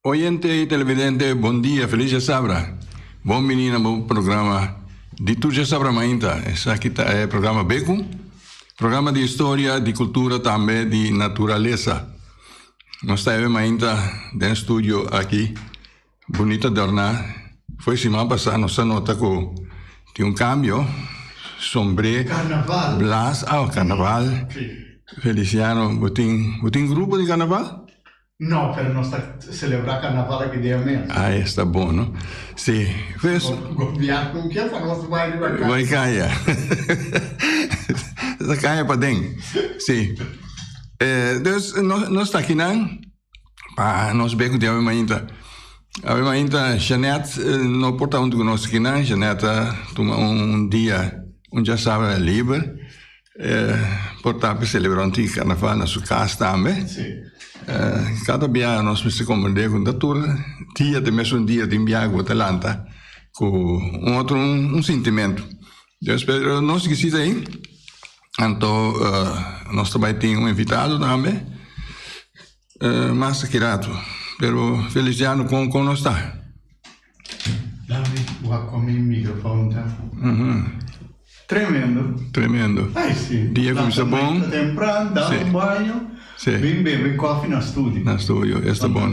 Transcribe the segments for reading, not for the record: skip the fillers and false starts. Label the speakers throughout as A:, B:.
A: Oyente y televidente bon dia feliz djasabra bon bini na bo programa di tur djasabra mainta esaki ta e programa Beku programa di historia di cultura tambe di naturalesa nos ta ewe mainta den studio aki bunita dorna foi siman pasa nos a nota cu tin un cambio sombre
B: Carnaval.
A: Blas ah carnaval Feliciano bo tin bo tin grupo di carnaval?
B: No, pero nos ta celebra carnaval aki dia mes.
A: Ah, esta bon, no? Si.
B: Pues, Gobierno ke pa nos bai riba
A: caya. Bai caya. Esta caya paden. Si. Eh, dus nos, nos ta akinan pa nos be ku di awe mainta. Awe mainta Jeanette eh, no por ta huntu ku nos akinan. Jeanette a tuma un dia, un djasabra liber. Por ta pa selebrá un tiki karnaval na su kas tambe. Kada biaha nos mester komprendé ku no tur dia ta e mesun dia, tin biaha ku bo ta lanta ku un otro un sintimentu. Entonces pero nos kisita ei, anto nos ta bai tin un invitado tambe mas aki rato. Pero Feliciano kon kon nos ta?
B: Dame wak con mi microfoon ta. Tremendo.
A: Tremendo.
B: Ay si.
A: Dia cuminsa bon.
B: Lanta tempran, da un baño.
A: Si.
B: Bin bebe koffie na studio.
A: Na studio, es ta bon.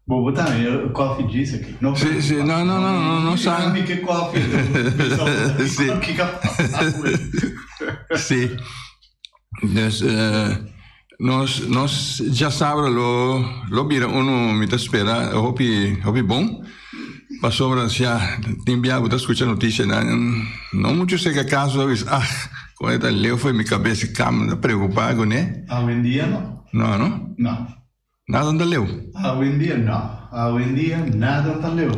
B: Bo bo ta haña koffie djis aki.
A: No Si, si, no, no, no, no, no sa.
B: Mi ke koffie.
A: Si. Si. Dus nos nos djasabra lo lo bira unu mi ta spera hopi hopi bon pasobra ya tin bia bo ta skucha notisianan no muchu serka kas bo ta bisa ah kon e ta leu for mi kabes i kama ta preokupa kuné.
B: Awendia no.
A: No no?
B: No.
A: Nada no ta leu.
B: Awendia no. Awendia nada no ta leu.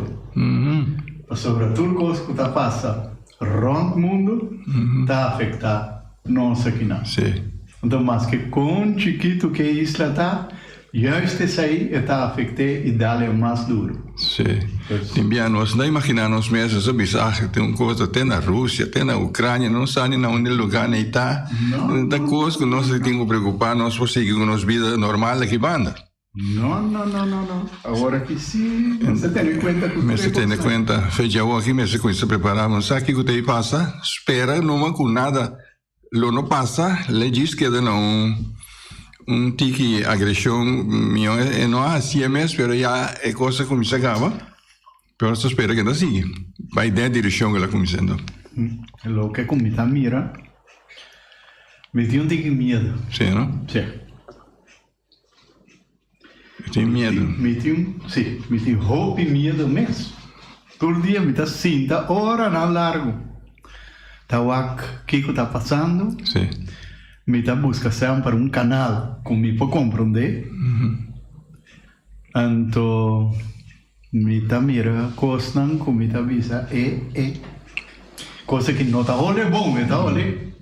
B: Pasobra tur kos ku ta pasa rònt mundu ta afektá nos akinan.
A: Sí.
B: Anto maske kon chikitu ku e isla ta, juist esei e ta afekt'é i dal e mas duru.
A: Sí. Tin bia nos no imaginá nos mes, nos a bisa, ah, tin un kos te na Rusia, te na Ucrania, no sa ni na unda lugá nei ta.
B: No.
A: Ta kos ku nos tin ku preokupá nos por sigui ku nos bida normal aki banda.
B: No, no, no, no, no. Awor aki sí mester tene kuenta ku tur e
A: Mester tene
B: kosnan.
A: kuenta. Fecha awor aki mester kuminsá prepará. Bo sa kiko ta e pasa? Spera numa ku nada Lo no pasa, le djis keda na un un tiki agreshon mihó e no a hasié mes pero ya e kos a kuminsá kaba pero nos ta spera ke ta sigui bai den e direkshon ku el a kuminsá enton.
B: Loke ku mi ta mira mi tin un tiki miedu.
A: Sí no?
B: Sí.
A: Mi tin miedu.
B: Mi tin, sí, mi tin hopi miedu mes. Tur dia mi ta sinta oranan largu ta wak kiko ta pasando.
A: Sí.
B: Mi ta buska semper un kanal ku mi por komprondé. Anto mi ta mira kosnan ku mi ta bisa e e kos aki no ta hole bon, e ta hole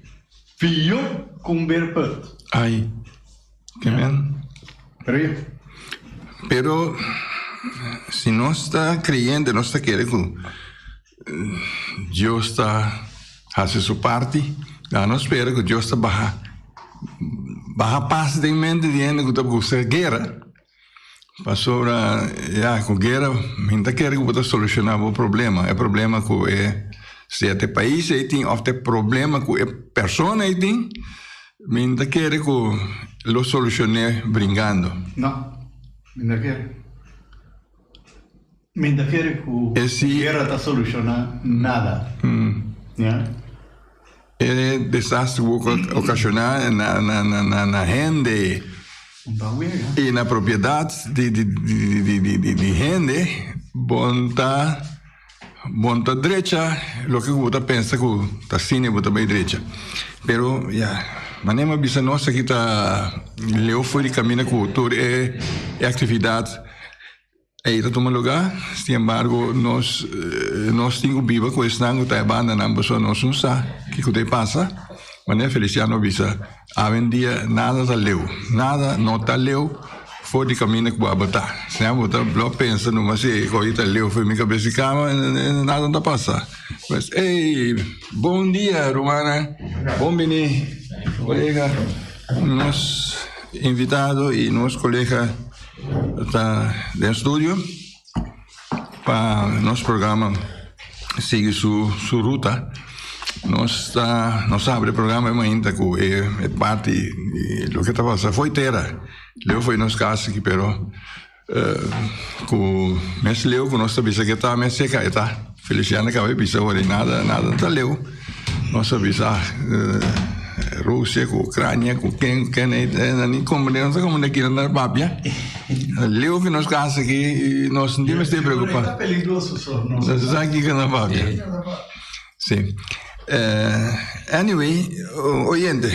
B: pió ku un beerput.
A: Ai. Amen.
B: Pero yo.
A: Pero si nos ta creyente, nos ta kere ku Dios ta hasi su parti, laga nos spera ku Dios ta baha baha pas den mente di hende ku ta buska guera. Pasobra ya ku guera mi ta kere ku bo ta solushoná bo problema, e problema ku e sea te pais ei tin òf te problema ku e persona ei tin. Mi ta kere ku lo solushon'é bringando.
B: No, mi ta kere. Mi ta kere ku guera ta solushoná nada. Ya.
A: E desastre ku bo okashoná na hende i na propiedat di hende, bo ta. Bo no ta drecha loke ku bo ta pensa ku ta asina bo ta bai drecha. Pero ya, manera mi a bisa nos aki ta leu for di kaminda ku tur e aktividat ei ta tuma lugá. Sin embargo nos nos tin ku biba ku esnan ku ta e bandanan pasobra nos no sa kiko ta e pasa. Manera Feliciano a bisa. Awendia nada ta leu, nada no ta leu for di kaminda ku bo a botá. Si bo ta lo pensa numa si e kos ta leu for mi kabes di kama, nada no ta pasa. Pues, ey, bon dia rumannan, bon bini kolega, nos invitado i nos kolega. ta den studio pa nos programa sigui su su ruta. Nos ta nos a habri e programa e mainta ku e e parti di loke ta pasa fo'i tera. Leu fo'i nos kas aki pero ku mes leu ku nos ta bisa ke ta mes seka e ta. Feliciano kaba di bisa ora nada nada ta leu. Nos a bisa Rusia ku Ucrania ku ken ku ken ni komprende nos ta komprende kiko nan ta papia. Leu ku nos kas aki nos no tin mester preokupa. Nos sa kiko nan papia. Si. Anyway oyente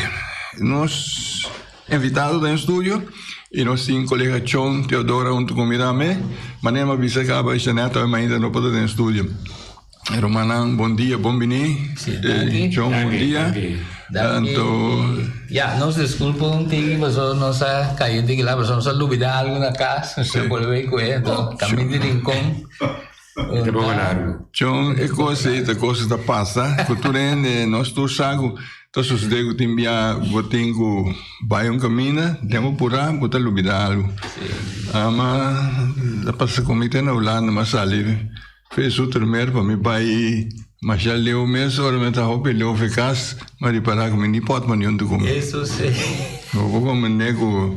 A: nos invitado den studio y nos tin colega Chon Teodora hunto cu mi tambe. Manera mi a bisa caba Jeanette awe mainta no por ta den studio. Rumannan bon dia, bon bini.
C: Sí, danki.
A: Chon bon dia.
C: Danki.
A: Anto
C: Ya, nos disculpa un tiki pasobra nos a cay un tiki laat pasobra nos a lubida algo na cas, nos a bolbe cu e, anto caminda di Rincon.
D: E ta poco largo.
A: Chon, e cos ei ta cos ta pasa cu tur hende, nos tur sa cu ta sucede cu tin bia bo tin cu bay un caminda, den bo pura bo ta lubida algo. Ama ta pasa cu mi te na Hulanda, mi a sali fe Zoetermeer pa mi bay masha leu mes, ora mi ta hopi leu fe cas, mi a ripara cu mi ni potmoni hunto cu mi.
C: Eso si.
A: Bo por comprende cu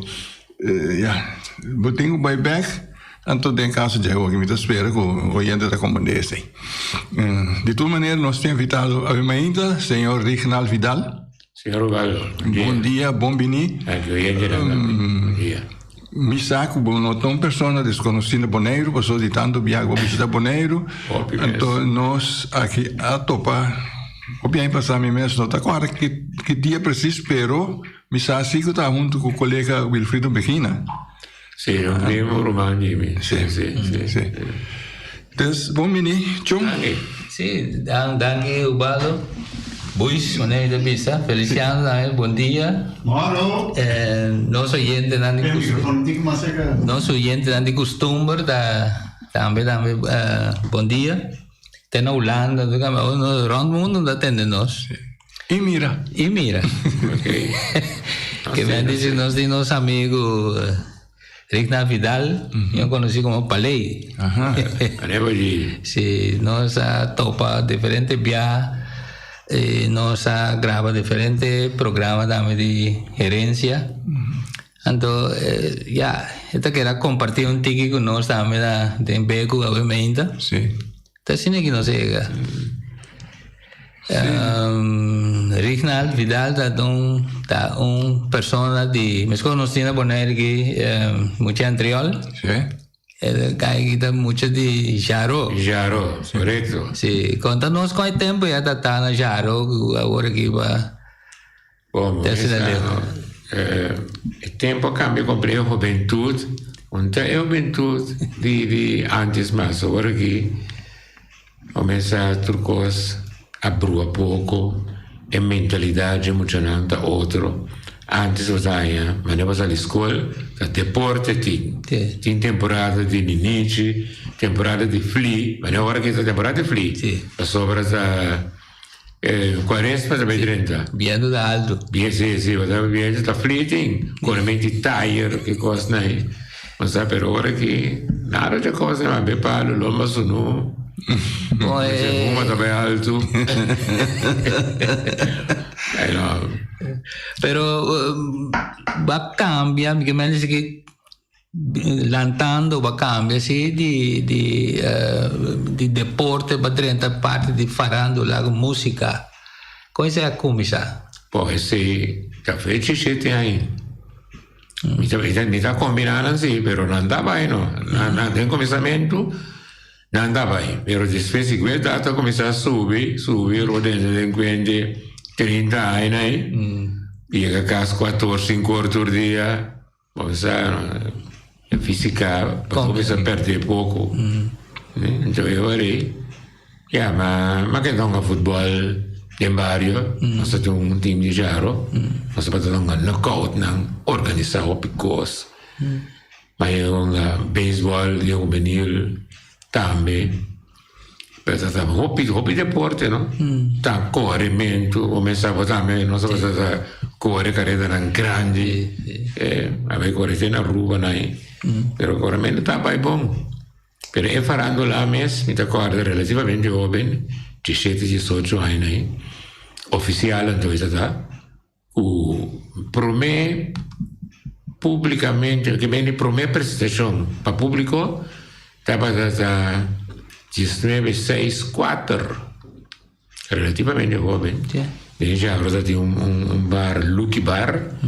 A: ya, bo tin cu bay bek. Anto den kaso dje hopi mi ta spera ku oyente ta komprendé esei. Di tur manera nos tin invitado awe mainta señor Rignald Vidal.
D: Señor Ubaldo, bon dia.
A: Bon dia, bon bini.
D: Danki oyentenan tambe. Bon dia.
A: Mi sa ku bo no ta un persona deskonosí na Boneiru pasobra di tantu biaha ku bo bishita Boneiru.
D: Hopi bes.
A: Anto nos aki a topa hopi aña pasá mi mes no ta kòrda ki dia presis pero mi sa si ku ta huntu ku kolega Wilfrido Begina.
D: Sí, un primo ruman di mi.
A: Sí,
D: sí, sí.
A: Sí. Dus, bon bini, Chon.
D: Danki.
C: Sí, danki Ubaldo. Buis, manera mi ta bisa. Feliciano tambe, bon dia.
B: Moro.
C: Nos oyentenan di
B: E microfoon tin mas cerca.
C: Nos oyentenan di custumber ta tambe tambe bon dia. Te na Hulanda, rond mundo ta tende nos.
A: I mira.
C: I mira.
D: Okay.
C: Que me han dicho nos di nos amigo Rigna Vidal, yo conocí como Paley.
A: Ajá.
C: Sí, nos a topa diferente viajes, nos a graba diferente programa también de gerencia. Anto, ya, e ta keda comparti un tiki cu nos tambe na den becu awe meinta.
A: Sí.
C: Ta asina ki nos a yega. Rignald Vidal ta un ta un persona di meskos nos tin na Bonaire aki mucha antriol.
A: Sí.
C: E kai aki ta mucha di Jaro.
D: Jaro, korekto.
C: Sí, konta nos kon e tempo ya ta ta na Jaro ku awor aki pa.
D: Bo mesa, e tempo a cambia compre e hubentud, un ta e hubentud di di antes mas, awor aki bo mesa tur cos a brua poco, e mentalidad dje muchanan ta otro, antes bo ta haña manera bo sali scol ta deporte tin, tin temporada di ninichi, temporada di fli, manera awor aki ta temporada di fli, pasobra ta. Cuaresma ta bay drenta.
C: Biento ta alto.
D: Bien, si, si, bo ta biento ta fleeting. Corementi tire, ki cos nai. Bo sa, pero ora ki nada di cos nai, be palo, lomba sunu.
C: Bo
D: e. Huma ta bay alto. Ay no.
C: Pero ba cambia, mi ke men dici ki Lantando ba cambia si di di di deporte ba drenta parti di farandula cu musica. Con esey a cuminsa?
D: Bo esey ta fecha shete aña. Mi ta mi ta combina nan si pero nan ta bay no. Nan nan den cuminsamentu nan ta bay pero despues di cu e data cuminsa subi subi rodende den cuende 30 aña ahí yega cas cuator cinco or tur dia. Bo sa e fisica bo cuminsa perde poco enton e ora ey ya ma ma keda hunga futbol den bario nos ta tin un team di jaro nos tabata hunga knockout nan organisa hopi cos ma e hunga baseball den hubenil tambe. Pero ta ta hopi hopi deporte no ta korementu bo mester bo tambe nos tabata ta. Kore karedanan grandi. A bai kore te na Aruba nai. Pero korementu ta bai bon. Pero e farándula mes, mi ta kòrda relativamente hóben, diesshete, diesocho aña nai, ofisial anto e ta ta, ku promé públikamente, ke bini promé presentashon pa públiko tabata ta diesnuebe seis kuater. Relativamente hoben. Den Jabra ta tin un bar, Lucky Bar.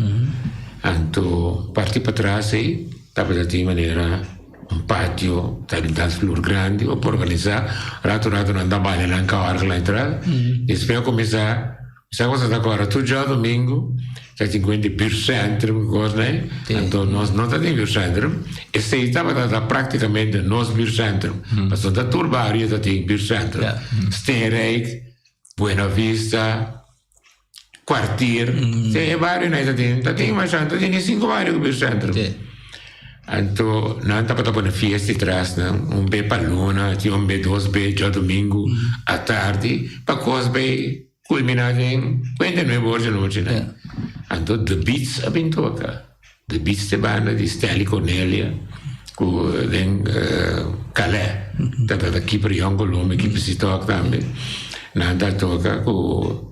D: Anto parti patras ei tabata tin manera un patio, ta tin dansvloer grandi op organisa. Rato rato nan ta baila nan kawarka la entrada. Despues a kuminsá, sa ku ta kòrda tur djadumingu ta tin kuenta di buurtcentrum ku kos nei. Anto nos no ta tin buurtcentrum. Esei tabata ta práktikamente nos buurtcentrum. Pasobra ta tur bario ta tin buurtcentrum. Steenrijk, Buena Vista, Kwartier. Sí, e barionan ta tin, ta tin masha, ta tin sinku bario ku buurtcentrum. Anto nan tabata pone fiesta tras nan, un be pa luna, tin un be dos be djadumingu atardi, pa kos bay kulminá den kuenta nuebe or di anochi nan. Anto The Beats a bin toka. The Beats ta e banda di Stanley Cornelia ku den Calais tabata keeper Jong Colombia, keeper Sitok tambe. Nan ta toka ku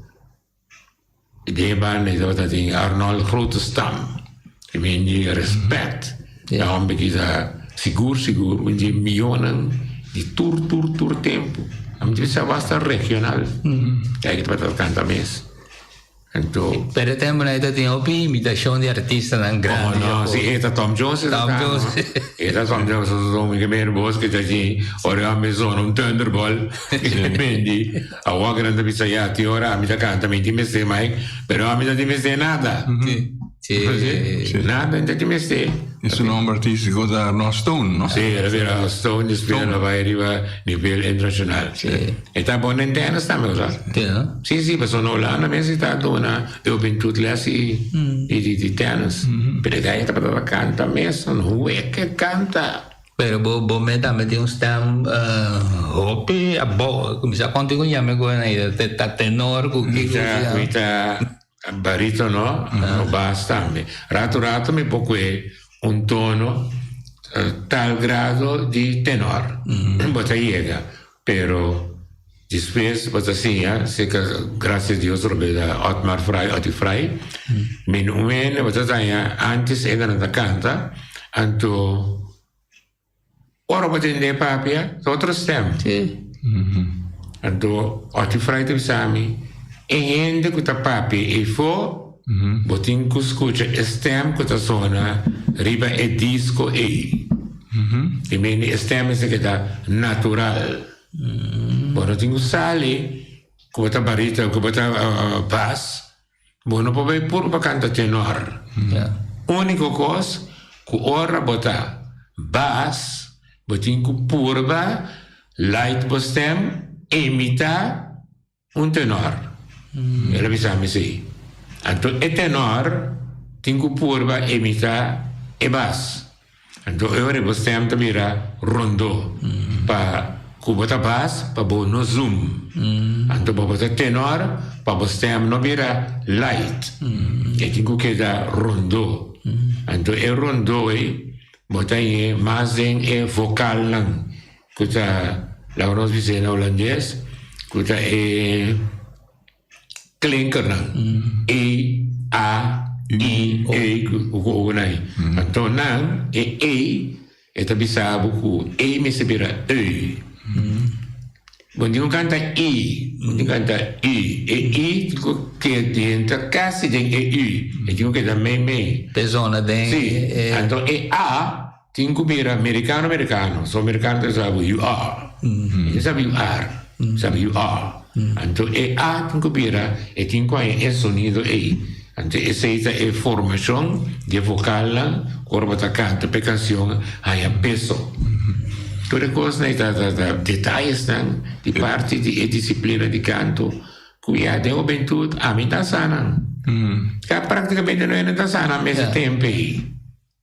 D: den e banda ei tabata tin Arnold Grotestam. E men di respet. E homber ki ta sigur sigur un di e mionan di tur tur tur tempu. Ami ta bisa basta regional. Kijk tabata kanta mes. Anto.
C: Pero e temponan ei ta tin hopi invitacion di artistanan grandi.
D: Oh no, si e ta Tom Jones e ta
C: Tom Jones.
D: E ta Tom Jones, mi ke mira bos ke ta haci ora mi zona un thunderball mendi awor ke nan ta bisa ya tin ora ami ta canta mi tin mester mic pero ami no tin mester nada.
C: Sí.
D: Nada mi ta tin mester.
A: E su nomber artístico ta Arnold Stone, no?
D: Sí, el a bira Stone despues el a bai riba nivel internacional.
C: Sí.
D: E ta bon den tennis tambe, o sa?
C: Sí, no?
D: Sí, sí, pasobra na Holanda mes e ta duna e hubentud les di di tennis. Pero e guy tabata canta mes, hoe e ke canta.
C: Pero bo bo mes tambe tin un stem hopi abou. Cuminsa conti cu yami cu ta tenor cu kico.
D: Mi ta Baritono, no bas tambe. Rato rato mi por kue un tono tal grado di tenor. Bo ta yega, pero despues bo ta siña, seka gracias Dios Robeda Otmar Frei, Otty Frei, mi no un hende bo ta daña antes hende nan ta canta, anto Ora bo tende e papia, ta otro stem. Anto Otty Frei ta bisa mi, e hende ku ta papia eifó, bo tin ku skucha e stem ku ta sona riba e disko ei. I mende e stem mester keda natural. Bo no tin ku sali ku bo ta barito, ku bo ta bas. Bo no por bai puru pa kanta tenor. Úniko kos ku ora bo ta bas, bo tin ku purba light bo stem imitá un tenor. El a bisa mi esei. Anto e tenor tin ku purba imitá e bas. Anto e ora bo stem ta bira rondó pa ku bo ta bas pa bo no zoom. Anto pa bo ta tenor pa bo stem no bira light. E tin ku keda rondó. Anto e rondó ei bo ta hañ'é mas den e vokalnan ku ta laga nos bis'é na hulandes ku ta e. Klinkernan, E, A, I, E ku O nan ei. Anto nan, e E, e ta bisa bo ku E mester bira Ui. Bo tin ku kanta I, bo tin ku kanta U. E I tin ku keda kasi den e U. E tin ku keda meimei.
C: Te zona den
D: e. Sí. Anto e A tin ku bira merikano merikano. So merikano ta bisa bo you are. E ta sabi you are. Sabi you are. Anto e A tin ku bira, e tin ku haña e sonido ei. Anto esei ta e formashon di e vokalnan ku ora bo ta kanta pa e kansion haña peso. Tur e kosnan ei ta ta detayesnan di parti di e disiplina di kanto ku ya den hubentut ami ta sa nan. Ya praktikamente no hende ta sa nan mes e tempu ei.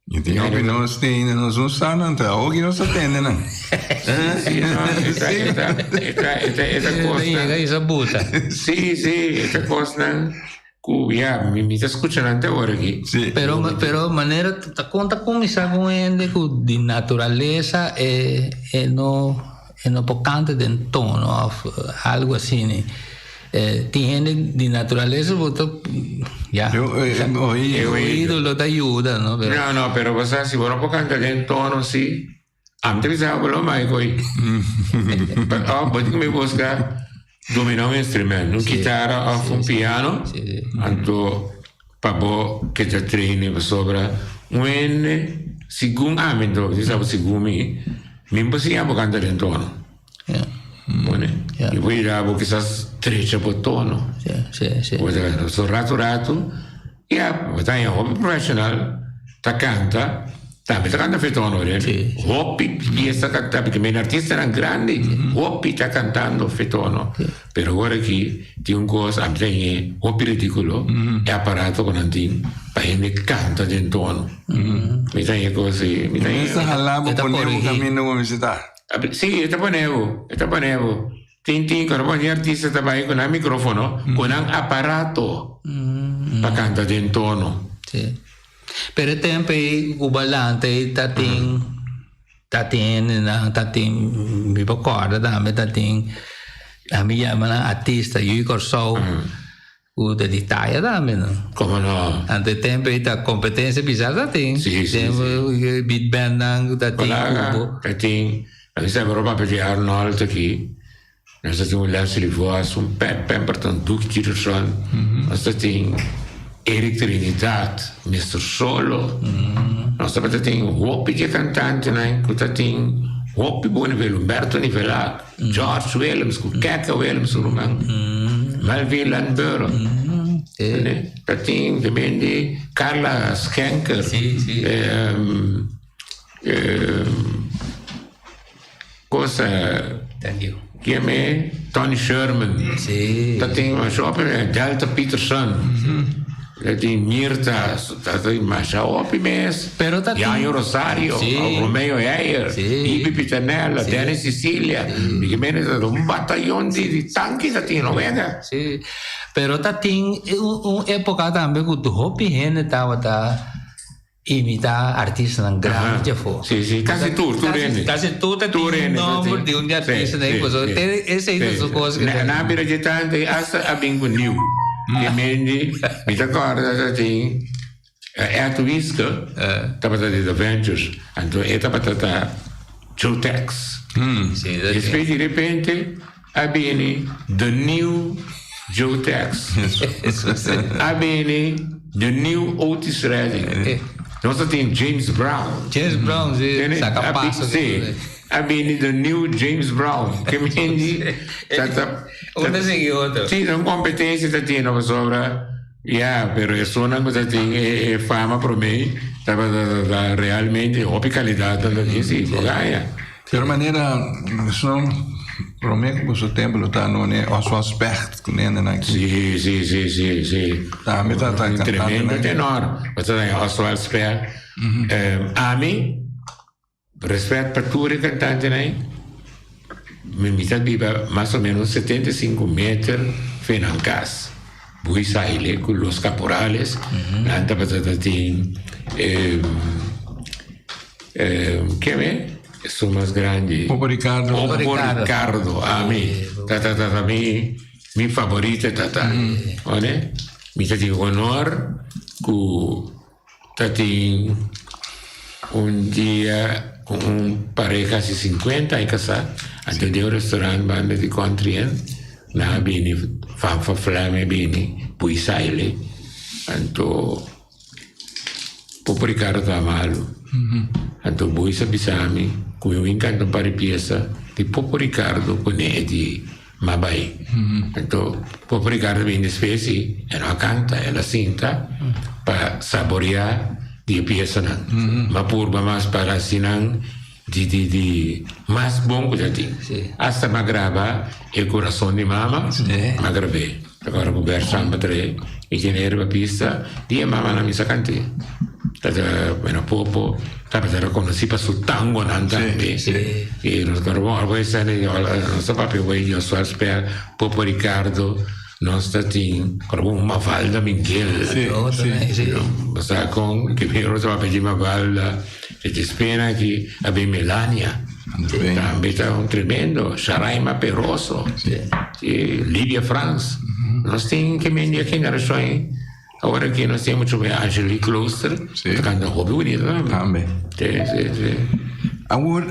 A: Mi tin hopi nos tende, nos no sa nan ta, hopi nos ta tende nan.
D: Sí, no, esta, esta, esta, esta, esta kosnan.
C: Llega y sa buta.
D: Sí, sí, esta kosnan. Ku ya, mi mi ta skucha nan te ora aki.
A: Sí.
C: Pero, pero manera ta kon ta kuminsá ku un hende ku di naturalesa e e no e no por kanta den tono òf algu asina. Eh, tin hende di naturalesa bo ta ya.
A: Yo, eh, oí.
C: E oído lo ta yuda, no? Pero
D: No, no, pero bo sa si bo no por kanta den tono si, ami ta bisa bo lo mai ko'i. Oh, bo tin ku mi buska domina un instrument, un kitara òf un piano, anto pa bo keda trainen pasobra un hende segun ami anto, bo sa segun mi, mi no por siña bo kanta den tono. Bone, mi por yuda bo kisas trecha bo tono. Bo ta so ratu ratu, ya, bo ta haña hopi profeshonal ta kanta, tambe ta kanta fe tono den. Hopi piesa ta kanta, porque men artistanan grandi, hopi ta kantando fe tono. Pero awor aki tin un kos, ami ta hañ'e hopi ridikulo, e aparato ku nan tin pa hende kanta den tono. Mi ta hañ'e kos, mi ta hañ'e.
A: Mester hala bo pone bo kaminda bo mester ta.
D: Sí, e ta pone bo, e ta pone bo. Tin tin ku e artista ta bai ku nan mikrofono, ku nan aparato pa kanta den tono.
C: Sí. Pero e tempo ei ku balanta ei ta tin ta tin hendenan ta tin mi por kòrda tambe ta tin ami yama nan artista yu di Kòrsou. Ku ta di taya tambe no.
D: Komo no?
C: Anto e tempo ei ta kompetensia pisá ta tin.
D: Sí, sí, sí.
C: Big band nan ku ta tin
D: kubo. Ta tin. A mi sa bro papia di Arnold aki. Nos ta tin un Leslie Vos, un Pat Pemberton, Duke Peterson. Nos ta tin Eric Trinidad, Mister Solo. Nos tabata tin hopi di e kantantenan ku ta tin hopi bon nivel. Humberto Nivelat. George Willems ku Keke Willems su ruman, Melvin Landbeuren, ta tin también di Carla Schenker, cosa ken e Tony Sherman, ta tin masha hopi Delta Peterson. Ta tin Mirta, ta tin masha hopi mes.
C: Pero ta tin.
D: Yayo Rosario,
C: Sí.
D: Romeo Heyer,
C: Sí.
D: Ibi Pitanella,
C: Sí.
D: Dennis Cecilia.
C: Sí.
D: Mi ke mene ta un batayon di di tanki ta tin, no wega.
C: Sí. Pero ta tin un, un epoca tambe ku hopi hende tabata Imita artistanan grandi dje afó.
D: Sí, sí, casi tur, tur hende.
C: Casi tur ta
D: Tur
C: tin
D: hende ta
C: nomber
D: tin.
C: di un di
D: Sí,
C: artistanan
D: sí,
C: pasobra
D: sí.
C: te esei ta
D: Sí.
C: su cos
D: Na, na bira dje tantu ei hasta a bin ku niu. Di mendi, mi ta kòrda ta tin Ed Wiske tabata di The Ventures, anto e tabata ta Joe Tex.
C: Sí, ta tin.
D: Despues di repente a bini The New Joe Tex. A bini The New Otis Redding. Nos ta tin James Brown.
C: James Brown, sí.
D: Tene?
C: Saca
D: A bi-
C: paso.
D: Sí. A bini The New James Brown. Ke mendi ta ta
C: Un ta sigui otro.
D: Sí, un competencia ta tin pasobra ya, pero esunnan ku ta tin e e fama promé tabata ta ta realmente hopi calidad ta tin sí, bo gaya.
A: Pero manera esun prome ku boso tempo lo ta no ne Oswald Specht ku nende nan ki.
D: Sí, sí, sí, sí, sí.
A: Tambe ta ta
D: Un
A: cantante
D: tremendo
A: nan.
D: tenor. Bo ta den Oswald Specht. Ami, respet pa tur e cantantenan ei. Mi mi ta biba mas o menos 75 meter fe nan cas. Bui Saile ku Los Caporales. Nan tabata ta tin Ken e? Esun mas grandi.
A: Popo Ricardo.
D: Popo
C: Ricardo.
D: Ricardo, ami. Ta ta ta ta mi mi favorito ta ta. One? Mi ta tin honor ku ta tin un dia ku un pareha si 50 aña kasá, anto den un restaurant banda di Country Inn, nan a bini Fanfa Flame a bini, Bui Saile, anto Popo Ricardo ta malu. Anto Boys a bisa mi ku mi win kanta un par di piesa di Popo Ricardo ku ne e di Mabay. Anto Popo Ricardo bin despues i e no a kanta, el a sinta pa saboreá di e piesanan. Ma purba mas para hasi nan di di di mas bon ku ta tin. Asta m'a graba E Kurason di Mama, m'a grab'é. Ora ku Bert Samba trae mi tene riba pista di e mamanan mi sa kant'é. Ta ta bueno Popo tabata rekonosí pa su tangonan tambe. I nos ta bon ora bo e sende nos ta papia bo e Josué Spel, Popo Ricardo. Nos ta tin como un Mafalda Minguel.
A: Sí, sí.
D: Sí. Basta con que primero se va a pedir Mafalda, se te espera aquí a ver Melania. También está un tremendo. Sharaima Peroso.
C: Sí.
D: Sí, Livia Franz. Nos tin que media generación. Awor aki nos tin mucho bij Angelique Klooster.
A: Sí.
D: Ta canta hopi bonito tambe.
A: Tambe.
D: Sí, sí, sí.
A: Awor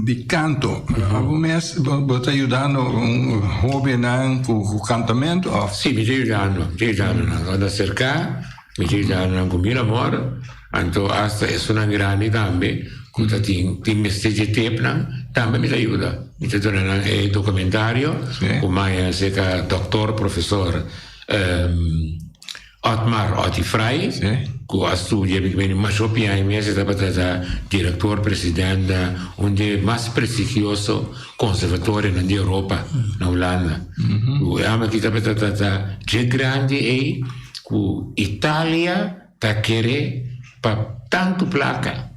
A: di canto, abo mes bo ta yudando un hobennan cu cantamento of?
D: Sí, mi ta yudando, mi ta yudando nan. Unda acerca, mi ta yudando nan cu mil amor. Anto hasta esunnan grandi tambe cu ta tin tin mester dje tepnan, tambe mi ta yuda. Mi ta duna nan e documentario cu maya acerca doctor, profesor. Otmar Otty Frei, ku a studia bini masha hopi aña mes, e tabata ta direktor president na un di e mas prestigioso konservatorionan di Europa, na Hulanda. Ku e hòmber aki tabata ta ta dje grandi ei ku Italia ta kere pa tantu plaka.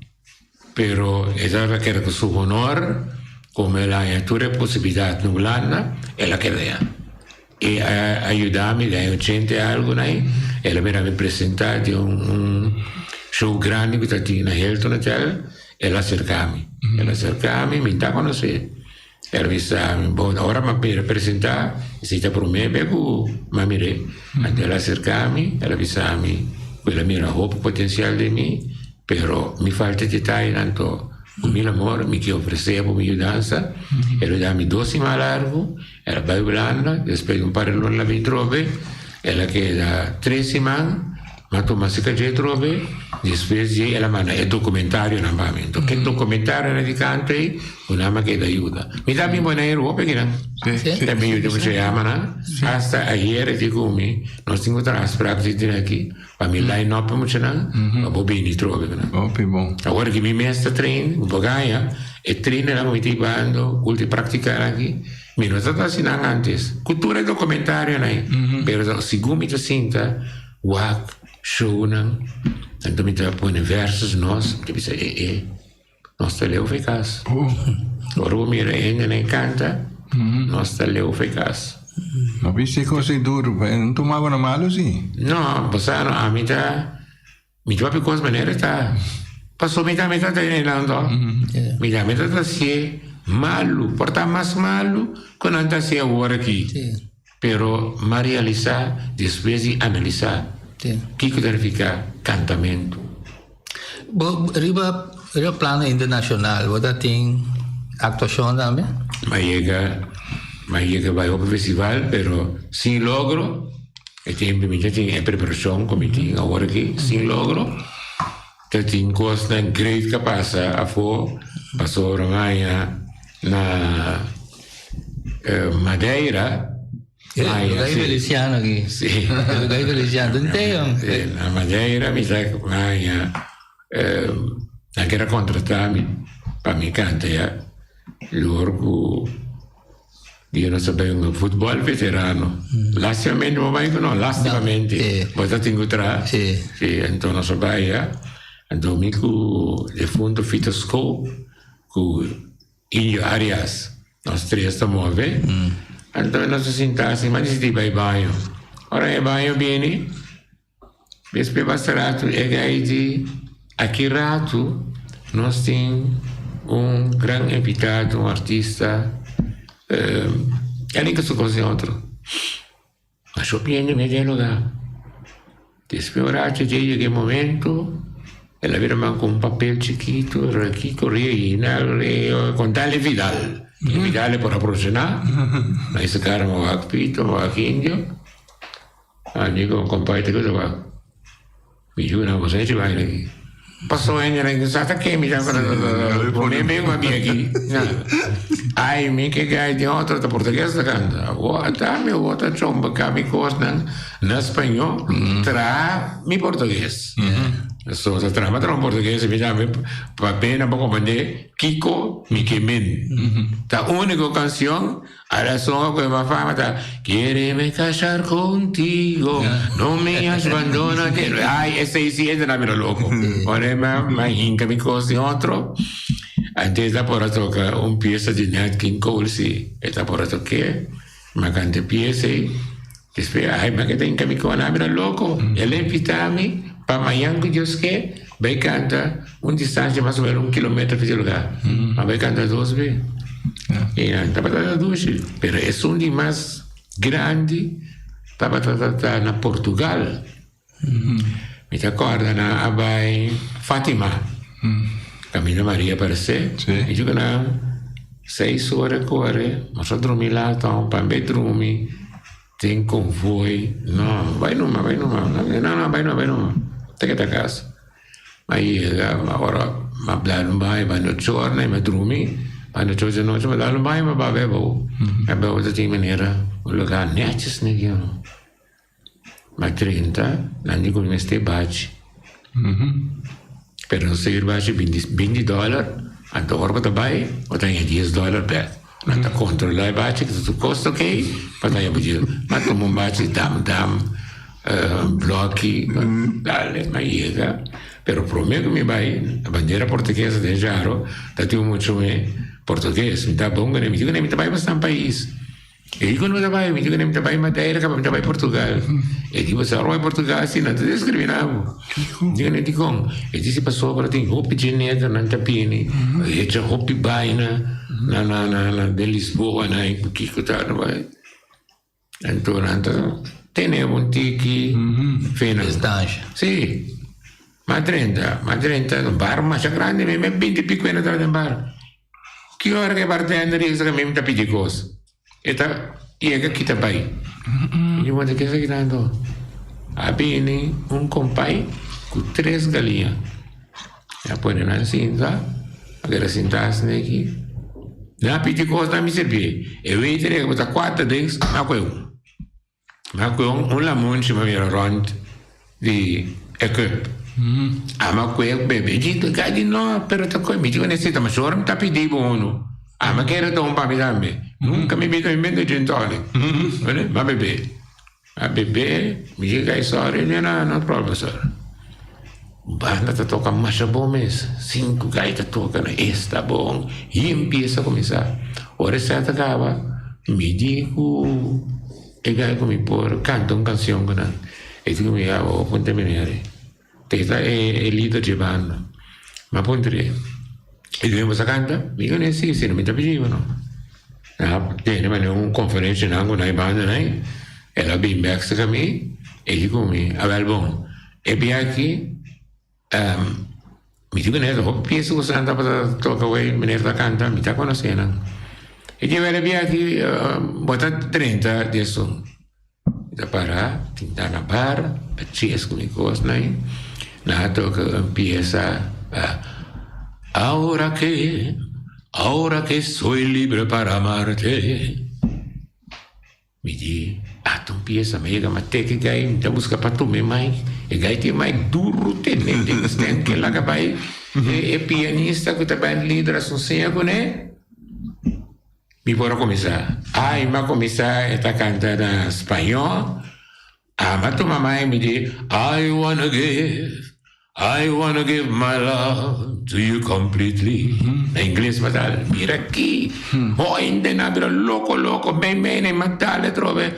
D: Pero e tabata keda ku su honor, komo el a haña tur e posibilidat na Hulanda, el a keda ya. E a yuda mi den ochenta i algu nai, el a mira mi presenta den un show grandi ku ta tin na Hilton Hotel, el a aserka mi. El a aserka mi, mi ta konosé. El a bisa mi, bon, ora mi a bira presenta, esei ta promé be ku mi a mir'é. Anto el a aserka mi, el a bisa mi ku el a mira hopi potensial den mi, Pero mi falta detayenan anto ku mil amor mi ke ofresé bo mi yudansa. El a da mi dos siman largu, el a bai Hulanda, despues di un par di luna el a bin trobe, el a keda tres siman, mi a tuma si kach'é trobe, despues di ei el a manda e dokumentarionan pa mi. Anto ke dokumentarionan di kantu ei ku nan mi a keda yuda. Mi ta bin Boneiru hopi kinan, ta bin yuda mucha yamanan, hasta ayer e di ku mi, nos tin ku traha afsprak di tin aki. Pa mi line up e muchanan, pa bo bini trobe ku nan.
A: Hopi bon.
D: Awor ki mi mes ta train, mi por gaña, e trainernan ku mi ta hibando, ku ta praktiká aki, mi no tabata hasi nan antes. Ku tur e dokumentarionan ei. Pero segun mi ta sinta wak shownan, anto mi ta pone versus nos, mi ta bisa e e, nos ta leu fekas. Ora bo mira e hendenan kanta, nos ta leu fekas.
A: No bisti kos ei duru, no tumaba na malu si?
D: No, bo sa no, ami ta, mi ta papia kos manera ta, paso mi tambe ta tene nan to. Mi tambe ta ta hasié malu, por ta mas malu ku nan ta hasié awor aki. Pero m'a realisá despues di analisá kiko ta nifiká kantamentu.
C: Bo riba riba plano internashonal bo ta tin aktuashon tambe?
D: M'a yega m'a yega bai hopi festival pero sin logro. E tempu mi ta tin e preparashon ku mi tin awor aki sin logro. Ta tin kosnan great ka pasa afó pasobra maña na Madeira.
C: Lugar Feliciano aki.
D: Sí.
C: Lugar Feliciano. Don Teo.
D: Na Madeira mi sa maña nan kere contrata mi pa mi canta ya. Lor ku Yo no sabia un futbol veterano. Lastimamente bo bai ku no, lastimamente. Bo ta tin ku traha.
C: Sí.
D: Sí, anto nos a bai ya. Anto mi ku defunto Fito Sco ku Indio Arias, nos tres ta move. Anto nos a sinta asi, mi a disidi bai baño. Ora e baño bini, Despues basta ratu e gai di, Aki ratu nos tin un gran invitado, un artista, e linka su kos den otro. Masha hopi hende mete e lugá. Despues un ratu dje yega e momento, el a bira man ku un papel chikitu, rakiko Reina, Kontale Vidal. Vidal e por a proshoná, na e kara mi wak pito, mi wak indio. Ami ku kompai ta kusa wak. Mi yu nan boso hechi vaina aki. Paso hende nan sa ta ke mi ta pone mi ku abi aki. Ai mi ke gai den otro ta portugues ta kanta. Awor ata mi awor ta chomba ka mi kosnan na spañó traha mi portugues. So ta traha mi portugues mi tambe pa pena pa komprende kiko mi ke men. Ta uniko kanshon A la songa cu e mas fama ta Quiereme casar contigo, no me abandona. Ay, esey si hende ta mira loco. Ora e ma hinca mi cos den otro. Antes ta por a toca un pieza di Nat King Cole si e ta por a toque. Ma canta pieza ei. Despues ai ma keda hinka mi kona bira loko. El a invita mi pa mañan ku Dios ke bai canta un distancia mas o menos un kilometer for di lugar. Ma bai canta dos be. I nan tabata ta dushi. Pero esun di mas grandi tabata ta ta na Portugal. Mi ta kòrda nan a bai Fatima, kaminda Maria aparesé. Mi di ku nan seis ora kore, nos a drumi lato, pa bai drumi den konvoi. No, bai numa, bai numa. No, no, bai numa, bai numa. Te keda kas. A yega, ora m'a dal un baño, bai no chorna i m'a drumi, bai no chor djanochi, m'a dal un baño, m'a bai bou. E bou ta tin manera un lugá nètjes nèt. Ma 30, nan di ku mi mester bachi. Pero nos ta ir bachi binti, binti dòler, anto ora bo ta bai, bo ta haña dies dòler bèk. Nan ta kontrolá e bachi ku ta tur kos okey, bo ta haña bo dies. Ma tuma un bachi dam dam, blòki, dale, mi a yega. Pero promé ku mi bai, bandera portugues den Jaro, ta tin un muchacho portugues, mi ta bon kuné, mi di kuné mi ta bai pa stan pais. E di ku no ta bai, mi di ku mi ta bai Madeira kaba mi ta bai Portugal. E di bo sa bai Portugal si nan ta diskriminá bo. Mi di ku ne dikon? E di si pasobra tin hopi djeneter nan ta bini, hecha hopi baina na na na na den Lisboa na i kiko ta no bai. Anto nan ta tene bo un tiki fena.
C: Distansha.
D: Si. Ma drenta, ma drenta un bar masha grandi mi mi binti pico hende tabata den bar. Ki ora ku e bartender yega sa mi ta pidi kos. E ta yega kita bai. Mi wonder ke esaki ta anto. A bini un kompai ku tres galiña. E a pone nan sinta, a keda sinta asina aki. Nan a pidi kos nan mi sirbié. E waiter yega ku ta kuater drinks, mi a kohe un. Ma ku un lamunchi mi a mira rònt di e cup. Ama ku e bebe. Di ka di no, pero ta koe mi di ku nesita ma shor mi ta pidi bo unu. Ama kere ta un pa mi tambe. Nunka mi bida mi bende gin tonic. Ma bebe. Ma bebe, mi di kai sorry, mi no, no problem sir. Banda ta toka masha bon mes. Sinku gai ta toka na esta bon. I empiesa kuminsá. Ora e sèt a kaba, mi di ku e gai ku mi por kanta un kanshon ku nan. E di ku mi, ya bo puntra mi nere. Te ta e lider dje banda. Mi a puntr'é. E di mi, bo sa kanta? Mi di ku si, si no mi ta pidi bo no. Nan a tene manera un konferensha nan ku nan e banda nan. El a bin bèk serka mi, e di ku mi, awèl bon. E bia aki mi di meneer hopi pieza ku esnan tabata toka wey meneer ta kanta mi ta konosé nan. E di e bia aki bo ta drenta di esun. Mi ta para tinta na bar a ches ku mi kosnan ei nan a toka un pieza Ahora que, ahora que soy libre para amarte. Mi di, Ata un piesa, mi a yega ma teke gai, mi ta buska pa tuma e mic. E gai tin e mic duru tene den stand ke laga bai. E pianista ku ta band leader a sunseña kuné. Mi por a kuminsá. Ai, mi a kuminsá, e ta kanta na spañó. Ama tuma mic, mi di, I wanna give. I wanna give my love to you completely. Na ingles ma tal, mira aki. Hoende na bira loko loko, mei mei na ma dal atrobe.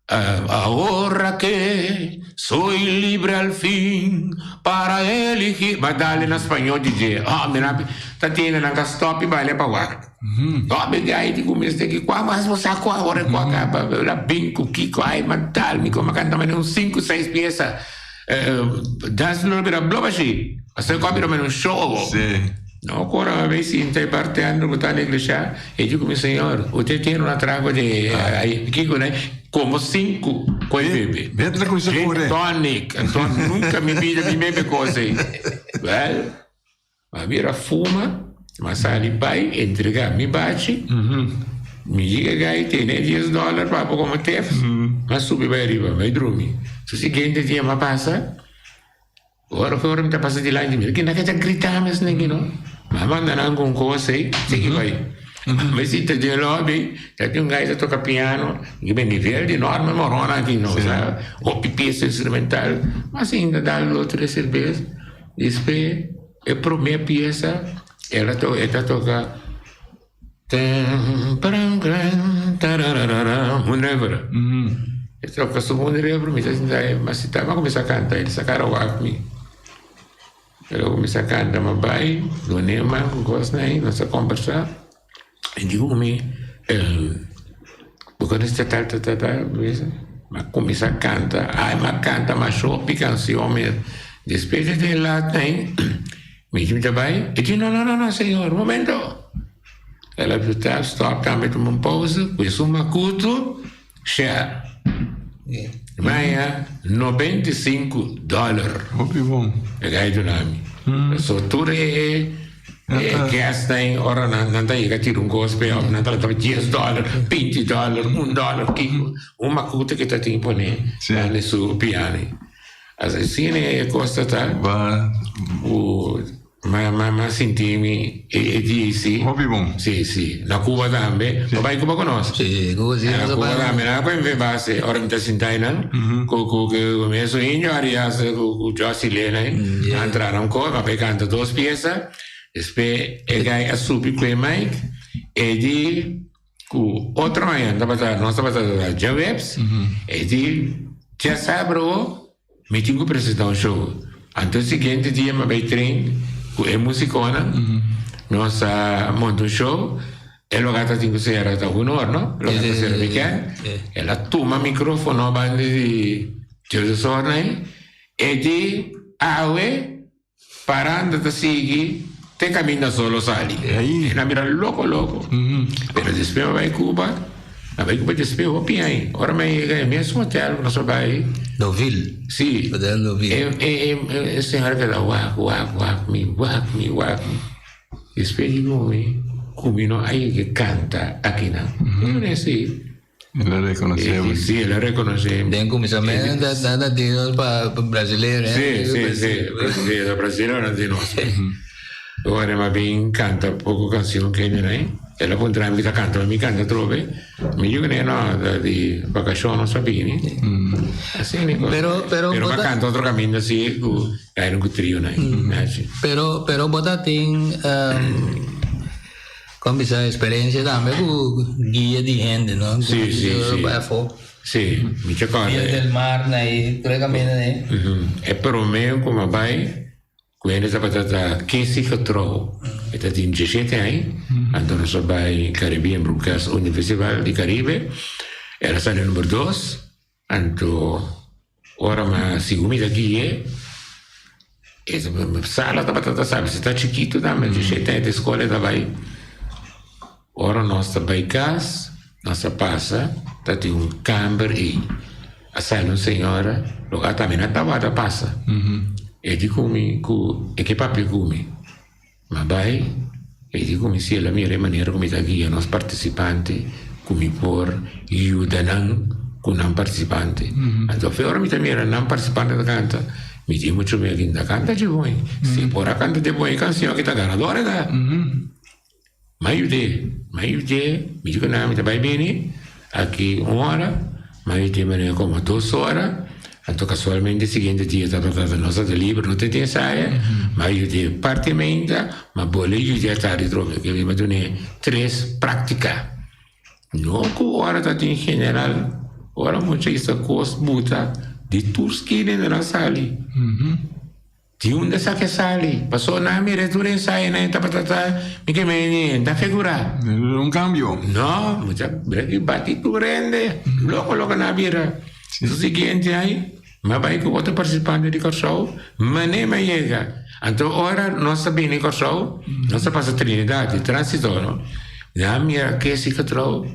D: Ahora que soy libre al fin para elegir. Ma dal na spañol DJ. Oh, mira, ta tiene nan ka stop y baile pa wak. No, mi gai di ku mester ki kua mas bo sa kua ora kua kaba. La bin ku kiko ai ma dal mi ku ma kanta mane un sinku seis pieza. Dans lo bira blob ashi. Pasobra ku a bira mene un show.
A: Sí.
D: No ku ora mi sinta e bartender ku ta na iglesia, e di ku mi, Señor, usted tiene una trago de ay kiko ne? Komo sinku ku e bebe.
A: Bebe ta kuminsa
D: Gin
A: kore.
D: tonic. Anto nunka mi bida mi bebe kos ei. Wel, Mi a bira fuma, mi a sali bai entrega mi bachi, mi yega gai tene dies dòler pa bo komo tips, mi a subi bai riba, mi a drumi. Su siguiente dia mi a pasa, ora ku ora mi ta pasa dilanti mi, kina ke ta grita mi asina aki no? Mi a manda nan ku un kos ei, sigui bai. Mi sinta den lobby, ta tin un gai ta toka piano, mi ke nivel di Norman Morona aki no, sa, hopi piesa instrumental, mi a sinta dal dos tres serbes. Despues e prome piesa el a e ta toka. Ten, paran, gran, tarararara, Moon River. E toka su Moon River, mi ta sinta e, ma si ta, mi a kuminsá kanta, el sa kara wak mi. El a kuminsá kanta, mi a bai, dun'é man ku kosnan ei, nos a kombersá. E di ku mi, bo konosé tal, tal, tal, tal? Mi bisa, mi a kuminsá kanta, ai mi a kanta masha hopi kanshon mes. Despues di e lat ei, mi di mi ta bai, e di no, no, no, no, señor, un momento. El a bisa stop tambe tuma un pausa ku esun makutu share. Maya 95 dollar.
A: Hopi bon.
D: E gai duna mi. So tur e e guestnan ora nan nan ta yega tira un kos pe nan ta lanta 10 dollar, 20 dollar, un dollar kiko. Un makutu ke ta tin pone banda su piano. Asina e kos ta ta.
A: Ba.
D: Ku Ma ma ma sinti mi e e dia si.
A: Hopi bon.
D: Si si. Na Cuba tambe. Bo bai Cuba ku nos?
C: Si, Cuba si.
D: Na Cuba tambe. Nan a koe base ora mi ta sinta einan. Ku ku ku mesun Indio Arias ku ku Jossy Lena ei. Nan traha nan kos. Mi a bai kanta dos piesa. Despues e guy a subi ku e mic. E di ku otro mañana tabata nos tabata djaweps. E di djasabra bo. Mi tin ku presentá un show. Anto e siguiente dia mi a bai train ku e musikonan. Nos a monta un show. E loga ta tin ku sera ta un or, no? Loga ta sera weekend. El a tuma mikrofono banda di José Sorna ei. E di, Awe Paranda ta sigui te caminda solo sali. El a mira loco loco. Pero despues mi a bai Cuba, mi a bai Cuba despues hopi aña. Ora mi a yega e mes hotel cu nos a bai.
C: Deauville.
D: Si.
C: Hotel Deauville.
D: E e señora keda wak wak wak mi wak mi wak mi. Despues di mi cu mi no a yega canta akinan. Mi a si.
A: El a rekonosé bo.
D: Sí, el a rekonosé mi.
C: Den kuminsamentu nan ta tin nos pa brasilero,
D: eh? Sí, sí, sí. Brasilero, brasilero nan tin nos. Ora mi a bin kanta poko kanshon kende nan, el a puntra mi ki ta kanta, mi kanta atrobe. Mi yu kende no, ta di vakashon nos a bini. Asina mi kos.
C: Pero, pero
D: Pero
C: bo
D: mi a
C: ta.
D: kanta otro kaminda si ku Jairo ku trio nan.
C: Pero, pero bo ta tin. Kon bisa experiencia tambe ku guia di hende no?
D: Sí, sí, sí.
C: Bai afó.
D: Sí, mi ta kòrda.
C: Via del Mar na ei, tur e kaminda na ei.
D: E promé ku mi a bai ku hende tabata ta Casey Getrou. E ta tin diesshete aña. Anto nos a bai Caribbean Broadcast Union Festival di Caribe. El a sali number dos. Anto ora mi a sigu mi ta gui'é, e sala tabata ta sabi si ta chikitu tambe, dishete aña di skola e ta bai. Ora nos ta bai kas, nos a pasa ta tin un kamber ei, a sali un señora, loke tambe nan tabata pasa. E di ku mi ku e ke papia ku mi. Mi a bai e di ku mi si el a mira e manera ku mi ta guia nos partisipante ku mi por yuda nan ku nan partisipante. Anto fe ora mi ta mira nan partisipante ta kanta, mi di muchu mi aki ta kanta dje bon. Si por a kanta dje bon e kanshon aki ta ganador e ta. Mi a yud'é, mi a yud'é, mi di ku nan mi ta bai bini aki un ora, mi a yud'é manera komo dos ora, anto kasualmente siguiente dia tabata ta nos tabata liber, no tin ensayo, mi a yud'é parti meinta, mi a bole yud'é atardi atrobe, mi a dun'é tres práktika. No ku ora ta tin general, ora mucha isa kos buta di tur skina nan a sali. Di unda sa ke sali? Paso nan a mira e tur ensayo nan e tabata ta mi ke meni ta figura.
A: Un cambio.
D: No, mucha breki bati tur hende. Loko loko nan a bira. Su siguiente ai, mi a bai ku otro participante di Kòrsou, mane mi a yega. Anto ora nos a bini Kòrsou, nos a pasa Trinidad, di transito no. Nan a mira kesi katrou,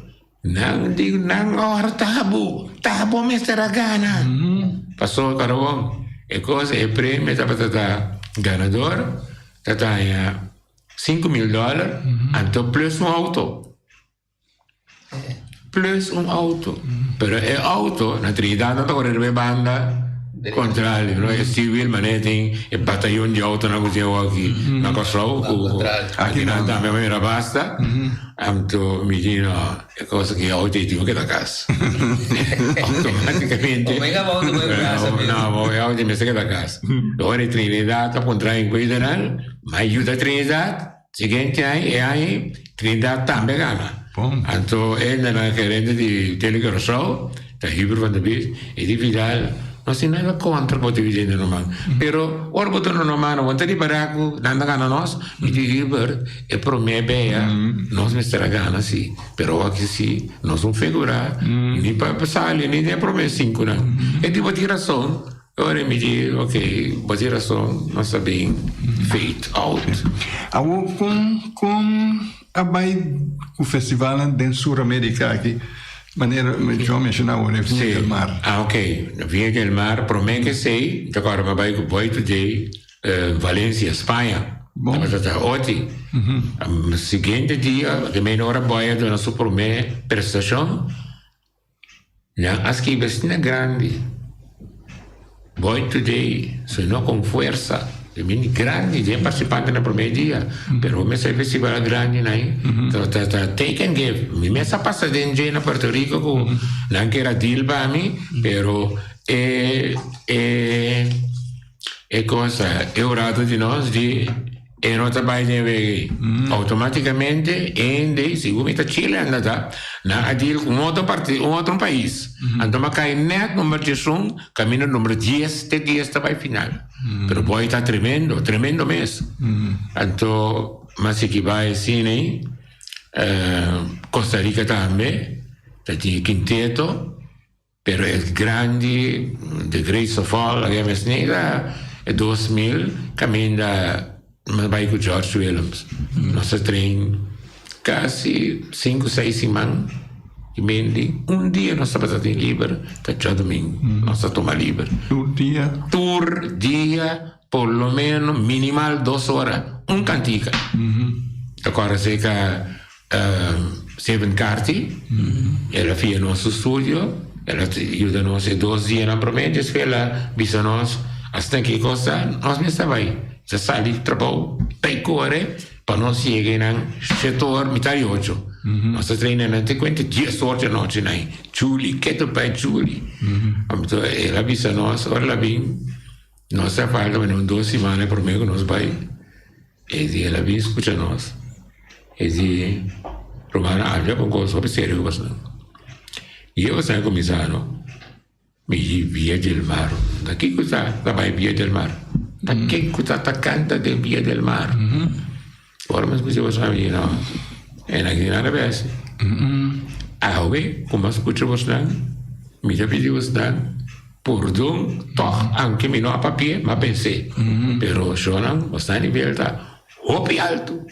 D: nan di nan ora tabu, tabu mester a gana. Paso Carabon, e kos, e premio tabata ta ganador ta taña 5000 dòler, anto plus un auto. Plus un auto. Pero e auto na Trinidad nan ta kore riba e banda kontrario, no? E civil manera tin e batayon di autonan ku tin awor aki na Kòrsou ku aki nan tambe a mira basta. Anto mi di no, e cosa ki auto ei tin ku keda kas. Automaticamente. No, e auto ei mester keda kas. Ora e Trinidad a puntra en kuidanan, mi a yuda Trinidad, siguiente aña, e aña ei. Trinidad tambe a gana.
A: Bon.
D: Anto e nan gerente di Tele Curaçao, ta Hubert van der Bies, e di Vidal, no tin nada kontra bo dividendo normal. Pero ora bo duna normal, no bo ta ripará ku nan ta gana nos. Mi di Hubert, e promé bea nos mester a gana si, pero aki si nos no figurá ni pa sali ni den e promé sinkunan. E di bo tin rason. Ora mi di, ok, bo tin rason, nos a bin fade out.
A: Awor kon kon a bai ku festivalnan den Sur Amerika aki, manera John menshoná awor, e Viña del Mar?
D: Ah, ok, Viña del Mar, promé ke esei, mi ta kòrda mi a bai ku Boy Today Valencia, Spaña. Tabata ta oti. Siguiente dia, di media ora Boy a duna su promé prestashon. Nan a skibi asina grandi, Boy Today sonó con fuerza. E mini grandi den participante na prome dia, pero mi sa festival grandi nai ta ta ta take and give. Mi mes a pasa den dje na Puerto Rico cu nan kier a deal pa mi, pero e e e cosa e orato di nos di E no ta bai den wega ei. Automaticamente hende, segun mi ta Chile anda ta, nan a deal cu un otro parti, un otro pais. Anto mi a cay net number diesun, caminda number dies, te dies ta bai final. Pero boy ta tremendo, tremendo mes. Anto mi a sigui bai asina ei, Costa Rica tambe, ta tin e quinteto. Pero e grandi, the greatest of all, agia mes nega e 2000 caminda nos bai cu George Willems. Nos a train casi cinco, seis siman y mendi un dia nos tabata tin liber, ta djadomingo nos a tuma liber.
A: Tur dia?
D: Tur dia por lo menos minimal dos ora, un cantica. Ta corda seca Steven Carty, el a fia nos su studio, el a yuda nos e dos dianan promé, despues el a bisa nos asina ki kos ta, nos mester bai, ta sali trabou, bai kore pa nos yega einan shete or, mitad di ocho. Nos ta traina nan te kuenta dies or di anochi nan, Julie, ketu bai Julie. Anto el a bisa nos, ora el a bin, nos ta falta manera un dos simana promé ku nos bai. E di el a bin scucha nos. E di, Rumannan, avia con cos hopi serio cu bosonan. Y e bosonan a cuminsa no, Mi di Villa del Mar. Ta kico ta ta bay Villa del Mar? Ta ken cu ta ta canta den Villa del Mar? Ora mi a scucha bosonan mi di, no, e no tin nada besi. Awe cu mi a scucha bosonan, mi ta pidi bosonan. Pordon tog anke mi no a papia, m'a pens'é. Pero shownan bo sta nivel ta hopi altu.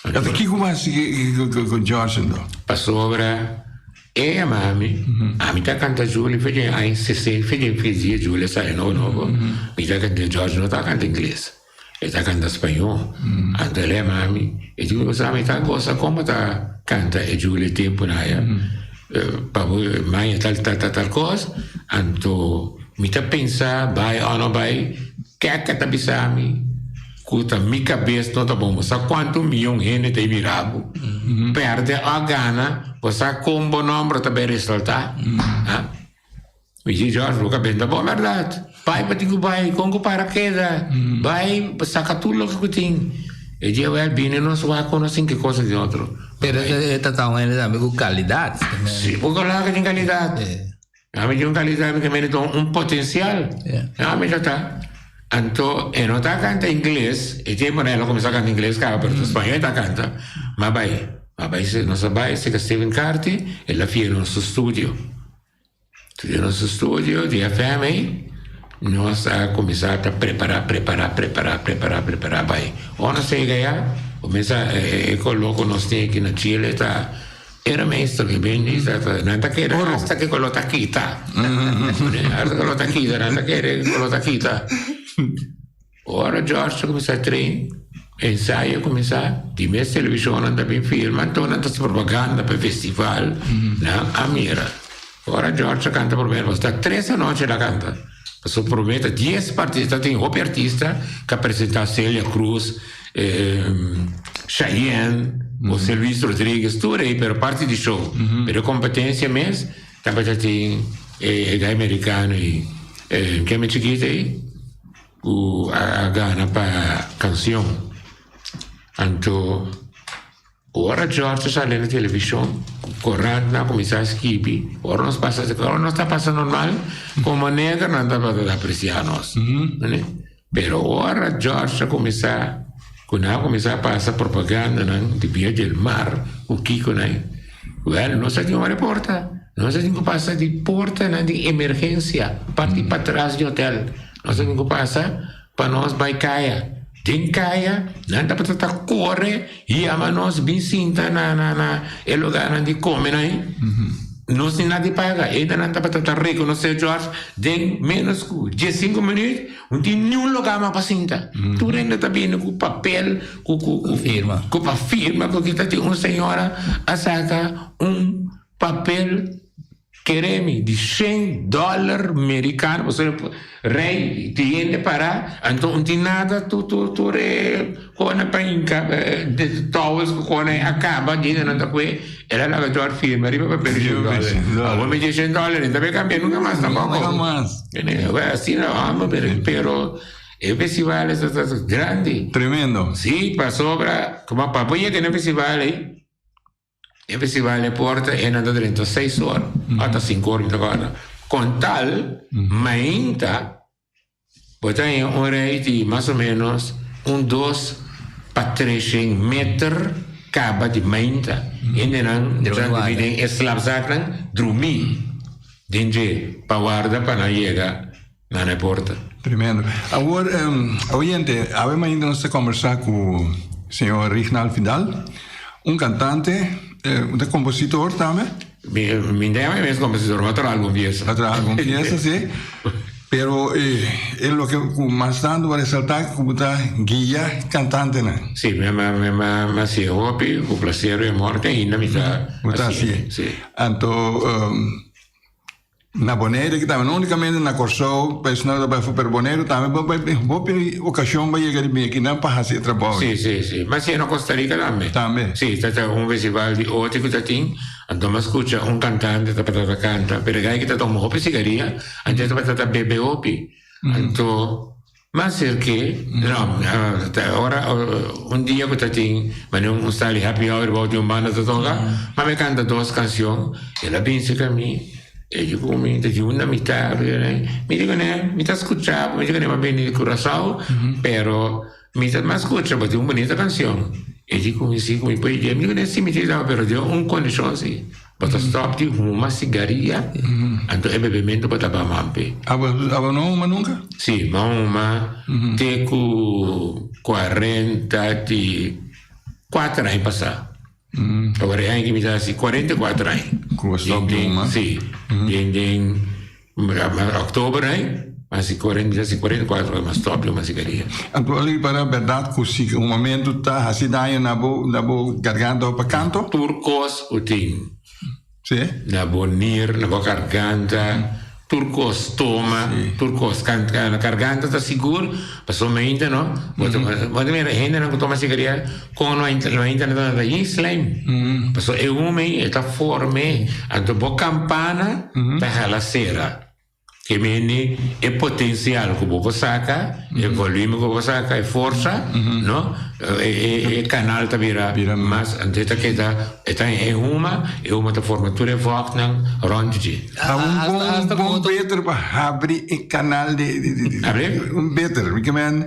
A: Anto kiko bo hasi ku George anto?
D: Pasobra e yama mi, ami ta kanta Julie fe den aña sesenta, fe den fis Julie a sali nobo nobo, mi ta kanta, George no ta kanta ingles, e ta kanta spañó. Anto el a yama mi, e di mi, bo sa mi ta gosa komo ta kanta e Julie tempunan aya. Pa bo maña tal tal tal tal kos, anto mi ta pensa bai o no bai, keka ta bisa mi ku ta mi kabes no ta bon. Bo sa kuantu miyon hende ta mira bo, pèrdè o gana, bo sa kon bo nòmber ta bai resaltá? Ha? Mi di George, bo kabes no ta bon bèrdat? Bai bo tin ku bai, kon ku para keda, bai saka tur loke ku tin. E dia wèl bini nos wak ku nos tin ki kosa di otro.
C: Pero e ta ta un hende tambe ku kalidat.
D: Si, bo kòrda ke tin kalidat. Ami tin un kalidat mi ke mene un potensial. Ami ta ta. Anto e no ta kanta ingles, e temponan el a kuminsá kanta ingles kaba, pero ta spañó e ta kanta. Ma bai, ma bai, nos a bai serka Steven Carty, el a fia nos su studio. Den nos estudio di FM ei, nos a kuminsá ta prepará, prepará, prepará, prepará, prepará bai. Ora nos yega ya, kuminsá e koló ku nos tin aki na Chile ta era meester mi bini, nan ta kere hasta ku e koló ta kita. Hasta ku e koló ta kita, nan ta kere ku e koló ta kita. Ora George ta kuminsá train, ensayo a kuminsá, di mes televishonnan ta bin filma, anto nan ta hasi propaganda pa e festival, nan a mira. Ora George a kanta promé, pasobra ta tres anochi el a kanta, pasobra promé ta dies partista, tin hopi artista ku a presentá, Celia Cruz, Cheyenne, José Luis Rodriguez, tur ei, pero parti di show. Pero e kompetensia mes tabata tin e gai merikano ei, keme chikito ei? Ku a gana pa kansion. Anto Ora George a sali na televishon, korantnan a kuminsá skibi, ora nos pasa, ora nos ta pasa normal, komo neger nan tabata ta apresiá nos. Pero ora George a kuminsá, ku nan a kuminsá pasa propagandanan di Via del Mar ku kikonan, wèl nos a tin ora e porta, nos a tin ku pasa di portanan di emergensia, parti patras di hotel, nos a tin ku pasa pa nos bai kaya. Den kaya nan tabata ta kore yama nos bin sinta na na na e lugarnan di kome nan ei. Nos ni nada di paga. Eda nan tabata ta rekonosé George den ménos ku diesinku minüt no tin niun lugar mas pa sinta. Tur hende ta bini ku papel ku ku ku
C: Firma.
D: ku pa firma ku kita tin un señora a saka un papel. Kere mi di shen dollar mericano pasobra rey di hende para anto un tin nada tur tur tur e kona pa hinca towels cu kona a caba di hende nan ta cue el a laga George firma riba papel di shen dollar awor mi di shen dollar e ta bay cambia nunca mas tampoco
A: Nunca mas.
D: Asina homber pero e festival esta ta grandi.
A: Tremendo.
D: Si pasobra como pa bo yega na festival ey. E festival e porta e nan ta drenta seis or ata sinku or mi ta kòrda. Kon tal mainta bo ta haña un rei di mas o ménos un dos pa treshen meter kaba di mainta. Hendenan ta drumi den e slapzaknan drumi den dje pa warda pa nan yega na e porta.
A: Tremendo. Awor, oyente, awe mainta nos ta kombersá ku señor Rignald Vidal, un kantante, un ta kompositor tambe.
D: Mi, mi ta yama mi mes kompositor, mi a traha algun piesa.
A: A traha algun piesa, si. Pero e loke ku mas tantu a resaltá ku bo ta guia kantantenan.
D: Si, mi, mi, mi, mi a hasié hopi ku plaser i amor, te ainda mi ta
A: Bo ta hasié.
D: Si.
A: Anto. Na Bonaire ki tambe, no unicamente na Kòrsou, personal ta bai afó, pero Bonaire tambe bo bai hopi okashon bo yega di bini akinan pa hasi e trabou.
D: Si, si, si. Ma si na Costa Rica tambe.
A: Tambe.
D: Si, ta ta un festival di oti ku ta tin, anto mi a skucha un kantante tabata ta kanta, pero e guy ki ta tuma hopi sigaria, anto e tabata ta bebe hopi. Anto mi a aserk'é, no, ora un dia ku ta tin manera un style di happy hour bou di un banda ta toka, ma mi a kanta dos kanshon, el a binse ku mi, e di ku mi ta di una mitad, mi di kuné mi ta skucha bo, mi di kuné mi a bini di Curaçao, pero mi ta mas skucha bo tin un bunita kanshon, e di ku mi si ku mi por mi di kuné si mi tin pero den un kondishon si. Bo ta stop di huma sigaria, anto e bebementu bo ta ba mampe.
A: Abo, abo no huma nunca?
D: Si, m'a huma te ku 44 aña pasá. Awor e aña ki mi ta hasi 44 aña.
A: Ku bo stop di huma?
D: Si, den, den oktober ei, m'a hasi cuarenta, mi ta hasi 44 aña m'a stop di huma sigaria.
A: Anto a para bèrdat ku si humamentu ta hasi daño na bo, na bo garganta o pa kanto?
D: Tur kos ku tin.
A: Sí.
D: Na bo nir, na bo garganta, tur kos stoma, tur kos. Na garganta ta sigur, pasobra mainta no, bo ta, bo ta mira hendenan ku toma sigaria kon no a mainta nan ta yin slijm. Pasobra e huma ei e ta forme, anto bo kampana ta hala sera. Ke mende e potensial ku bo por saka, e volume ku bo por saka, e forsa, no? E kanal ta bira mas, anto e ta keda, e ta e huma, e huma ta forma tur e vògtnan rònt di dje.
A: Ta un bon, bon beter pa habri e kanal di,
D: Habri?
A: Un beter, ke men,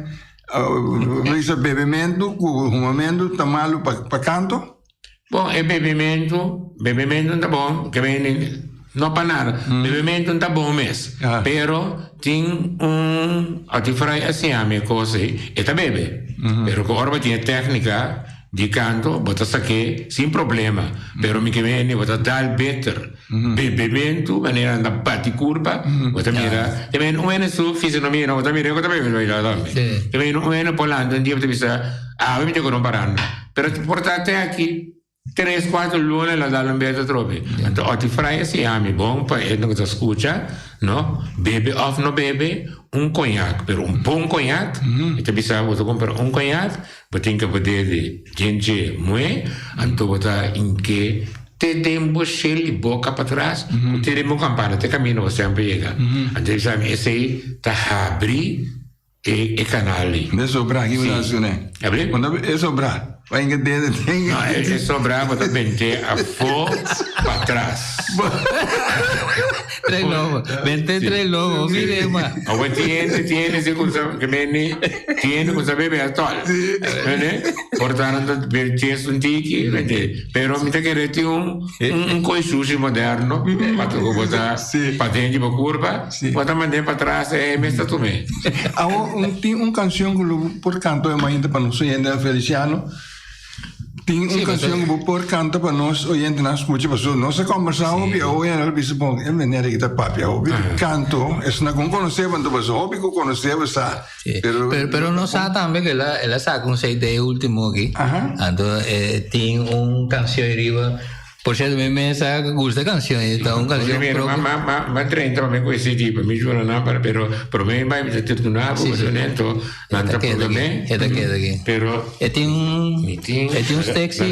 A: bisa bebementu ku humamentu ta malu pa kanto?
D: Bon, e bebimentu, bebimentu ta bon, ke men no pa nada, bebimentu ta bon mes, pero tin un, a tin fray a siña mi e kos ei, e ta bebe, pero ku ora bo tin e tèknika di kanto, bo ta sak'é sin problema, pero mi ke men bo ta dal beter, bebimentu manera nan ta bati kurpa, bo ta mira, te men un hende su fisonomia no, bo ta mira ku ta bebe tambe, te men un hende por lanta un dia bo ta bisa, awe mi ta ku no paranda. Pero por ta te aki tres cuatro luna el a dal un beso atrobe. Anto oti fray a siña mi bon pa e no ta scucha, no, bebe of no bebe, un coñac, pero un bon coñac, e ta bisa bo ta cumpra un coñac, bo tin ke poder di djendje mue, anto bo ta inke te den bo shel y boca patras, cu te den bo campana, te camino bo semper yega. Anto e bisa mi esey ta habri E, e canal ei.
A: De sobra, ki bo ta hasi kuné?
D: Abri?
A: E sobra. Venga den den.
D: No, e sobrá bo ta bent'é afó patras.
C: Tres lobo. Bent'é tres lobo. Mire ma.
D: Awor tin hende, tin hende si ku sa ke meni, tin hende ku sa bebe atòl. Mene? Por ta nan ta bent'é un tiki, mende. Pero mi ta kere tin un un koi sushi moderno pa ku bo ta paden di bo kurpa, bo ta mand'é patras e mes ta tum'é.
A: Awor un tin un kanshon ku lo por kanta hoy mainta pa nos oyente Feliciano. Tin un kanshon ku bo por kanta pa nos oyentenan skucha pasobra nos a kombersá hopi awe i nan a bisa bon e meneer aki ta papia hopi di kanto esnan ku konosé bo anto pasobra hopi ku konosé bo sa.
C: Pero pero nos sa tambe ku el a el a saka un CD último aki. Anto e tin un kanshon riba. Por cierto mi mes a gusta e canción y ta un canción
D: propio. Ma ma ma ma 30 pa mi cu e CD pa mi jura nan para pero prome mi bai mi ta tirtuna bo pasobra nento nan ta purga me
C: E ta keda aki.
D: Pero
C: E tin un
D: mi tin
C: e tin un steak si.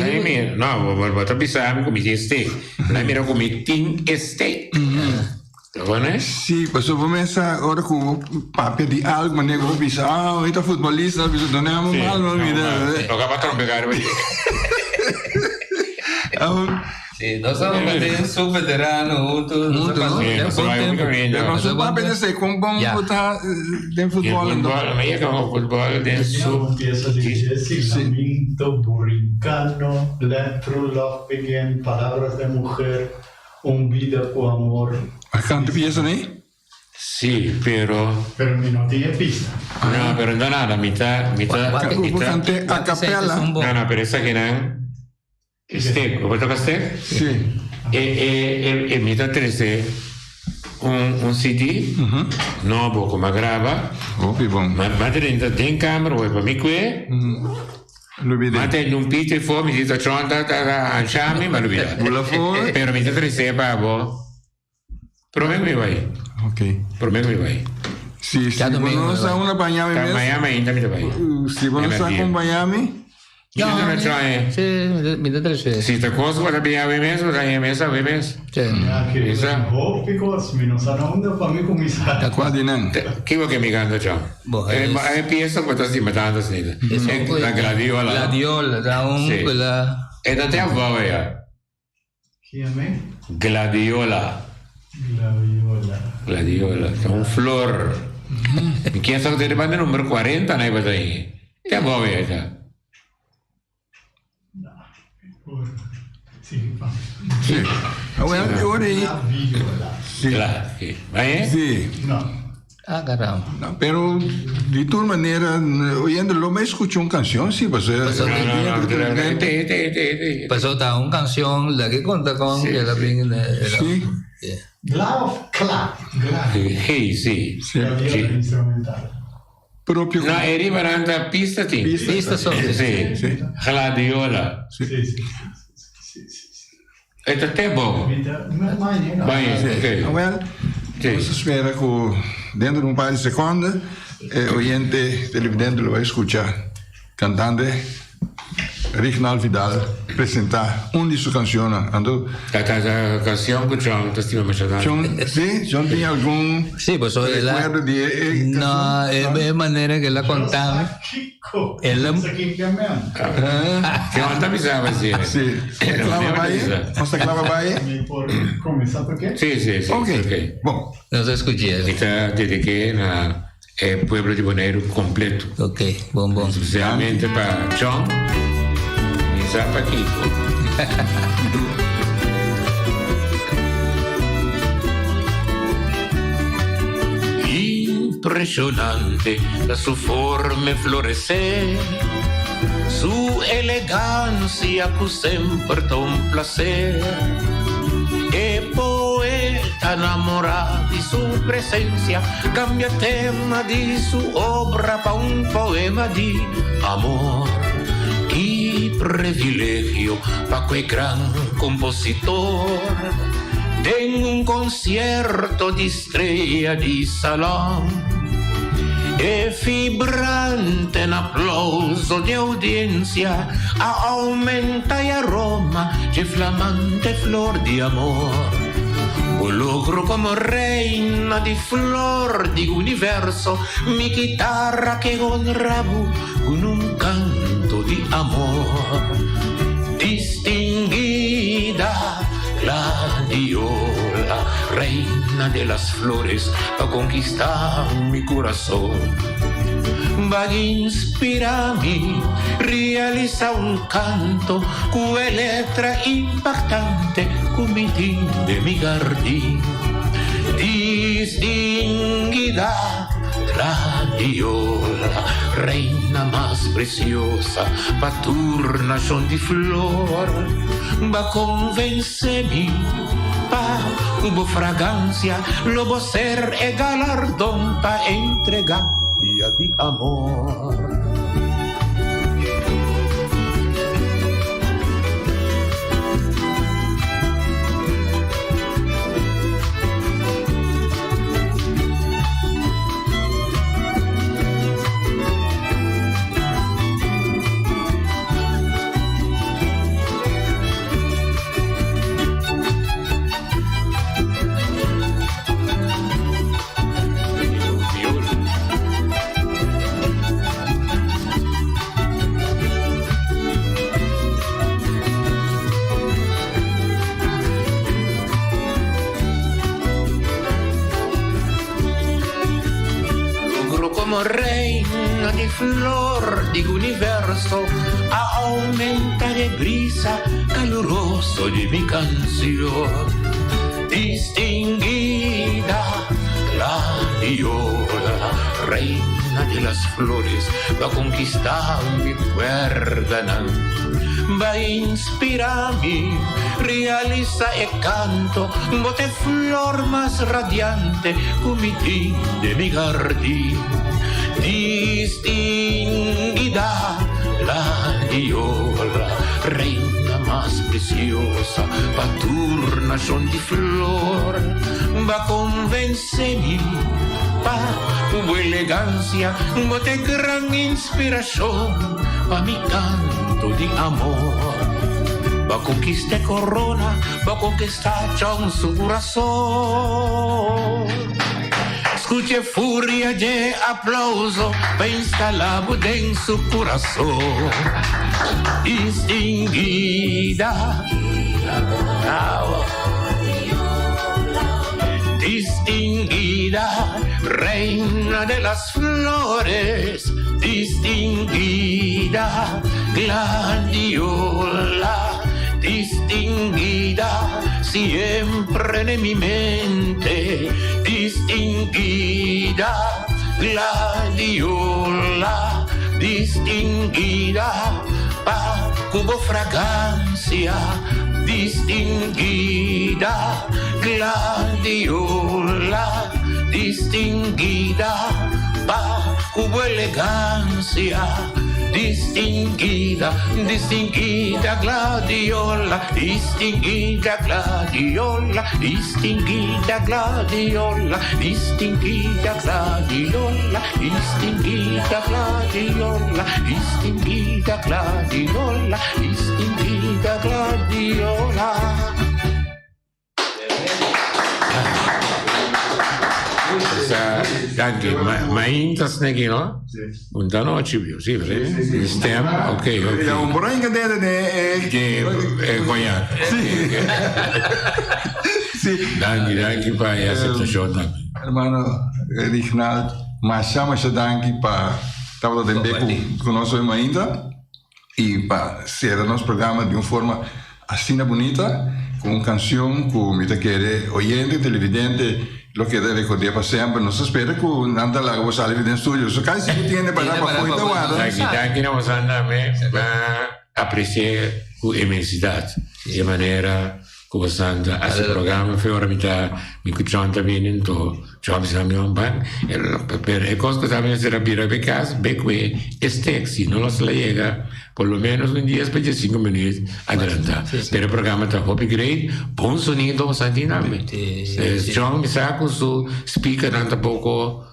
D: No bo bo ta bisa mi cu mi tin steak nan mira cu mi tin e steak. Ta bueno?
A: Si pasobra bo mes sa ora cu bo papia di algo manera cu bo bisa ah mi ta futbolista bo bisa done amo mal no mira.
D: Lo caba trompeca riba dje.
C: Si nos tabata den su veterano hunto nos a pasa
A: un bon tempo. Pero nos papia ta esey con bon bo ta den futbol
D: enton. Mi yega con futbol den su.
B: Pieza di Jessy, Lamento, Burincano, Let True Love Begin, Palabras de Mujer. Un bida ku amor.
A: A kanta piesa nei?
D: Sí, pero.
B: Pero mi no tin e pista.
D: No, pero no nada, mi ta, mi ta,
A: mi ta. Kante a capella.
D: No, no, pero esakinan step, bo toka step?
A: Sí.
D: E, e, e, e mi ta trese un, un CD nobo ku mi a graba.
A: Hopi bon.
D: Ma, ma drenta den kamer hoor pa mi kue.
A: Lubida.
D: Ma ten un pito e for mi di ta chon ta ta ansha mi ma lubida.
A: Bula for.
D: Pero mi ta trese pa bo. Prome ku mi bai.
A: Ok.
D: Prome ku mi bai.
A: Si, si bo no sa unda pa Miami
D: mes.
A: Ta
D: Miami ainda mi ta bai.
A: Si bo no sa kon Miami.
D: Mi ta na chon e.
C: Si, mi ta trese.
D: Si ta kos ku bo ta bin awe mes, bo ta haña mes awe mes.
B: Ya ke hopi kos, mi no sa na unda pa mi kuminsá.
A: Ta kua di nan?
D: Kiko ke mi kanta chon? E piesa ku ta stima tantu asina. La gladiola.
C: Gladiola, ta un ku la.
D: E ta te abou ya.
B: Kiamé?
D: Gladiola.
B: Gladiola.
D: Gladiola, ta un flor. Mi kier sa ku ta riba di number 40 na e bata ei. Te abou ya ta.
A: Sí. Awel, e ora ei. Sí. Sí.
C: Ah, caramba.
A: No, pero di tur manera, oyendo lo me escucha un canción, sí, pues.
C: Pasó ta un canción la que conta con que la bring
A: Sí.
B: Glaf, kla, glaf.
D: Hey, sí.
A: Sí.
B: Instrumental.
A: Propio.
D: No, e riba nan ta pista tin.
C: Pista so.
D: Sí.
A: Sí.
D: Gladiola.
B: Sí, sí, sí, sí, sí.
D: E ta te bon. Bai,
A: Sí.
D: ok.
A: Awel,
D: Sí.
A: nos ta spera ku dentro di un par di sekonde e oyente televidente lo bai skucha kantante Rignald Vidal presentá un di su kanshonnan. Anto.
D: Ta ta ta kanshon ku John ta stima masha tantu.
A: John, sí, John tin algun
C: Sí, pasobra el a.
A: rekuerdo di e e kanshon?
C: No, e e manera ku el a konta mi.
B: Kiko?
C: El a.
D: John ta bisa así.
A: Sí. Klaba bai? Nos ta klaba bai?
B: Mi por kuminsá toke?
D: Sí, sí, sí.
A: Ok,
D: Ok.
A: bon.
C: Nos a skuch'é.
D: Mi ta dedik'é na E pueblo di Boneiru completo.
C: Ok, bon bon.
D: Especialmente pa John, mi sa pa Kiko. Impresionante ta su forma e florecer, su elegancia cu semper ta un placer. E poeta namora di su presencia, cambia tema di su obra pa un poema di amor. Ki privilegio pa cu e gran compositor den un concierto di strea di salon. E vibrante aplauso di audiencia a aumenta e aroma dje flamante flor di amor. Bo logro como reina di flor di universo, mi guitarra ke honra bo con un canto di amor. Distinguida gladiola, reina de las flores, pa conquista mi corazón. Va inspira mi, realiza un canto, cu letra impactante, cu mi de mi jardín. Distinguida gladiola, reina más preciosa, pa tur nacion di flor, ba convence mi, pa cu fragancia, lo bo ser e galardon pa entrega dia di amor. Logro como reina de flor de universo a aumentar de brisa caluroso de mi canción. Distinguida gladiola, reina de las flores, va a conquistar mi cuerda, va a inspirar mi, realiza el canto, bote flor más radiante, comitín de mi jardín. Distinguida gladiola, reina más preciosa, pa tur nacion di flor, ba convence mi, pa tu elegancia, bote gran inspiracion, pa mi canto di amor. Ba conquista corona, ba conquistar con su corazón. Escuche furia de aplauso, pa instalar en su corazón. Distinguida, distinguida, reina de las flores, distinguida, gladiola, distinguida, siempre en mi mente, distinguida, gladiola, distinguida, pa cubo fragancia, distinguida, gladiola, distinguida, pa cubo elegancia, distinguida, distinguida gladiola, distinguida gladiola, distinguida gladiola, distinguida gladiola, distinguida gladiola, distinguida gladiola, distinguida gladiola.
A: Danki.
D: Mainta sneki, no? Un nochi, bio. Si, si. Stem, ok, ok.
A: Ja, un borenga dede de
D: Que coñac.
A: Si.
D: Danki, danki pa e aceptacion tambe.
A: Hermano Rignald, masha masha danki pa tabata den be cu nos hoy mainta y pa cera nos programa di un forma asina bunita cu un cancion cu mi ta kere oyente, televidente lo keda recordia pa semper. Nos ta spera cu nan ta laga bo sali den studio. So casi cu tiene para pa fo'i ta warda.
D: Danki, danki na boso tambe. Ma aprecia cu inmensidad e manera cu boso ta haci programa. Fe ora mi ta mi cu John ta bini anto John bisa mi un ban pero e cos cu ta mester a bira be cas be cu e stek si no nos la yega por lo menos un dies pa diescinco minuut adelanta. Pero e programa ta hopi great, bon sonido boso a tin tambe. John mi sa cu su speakernan ta poco.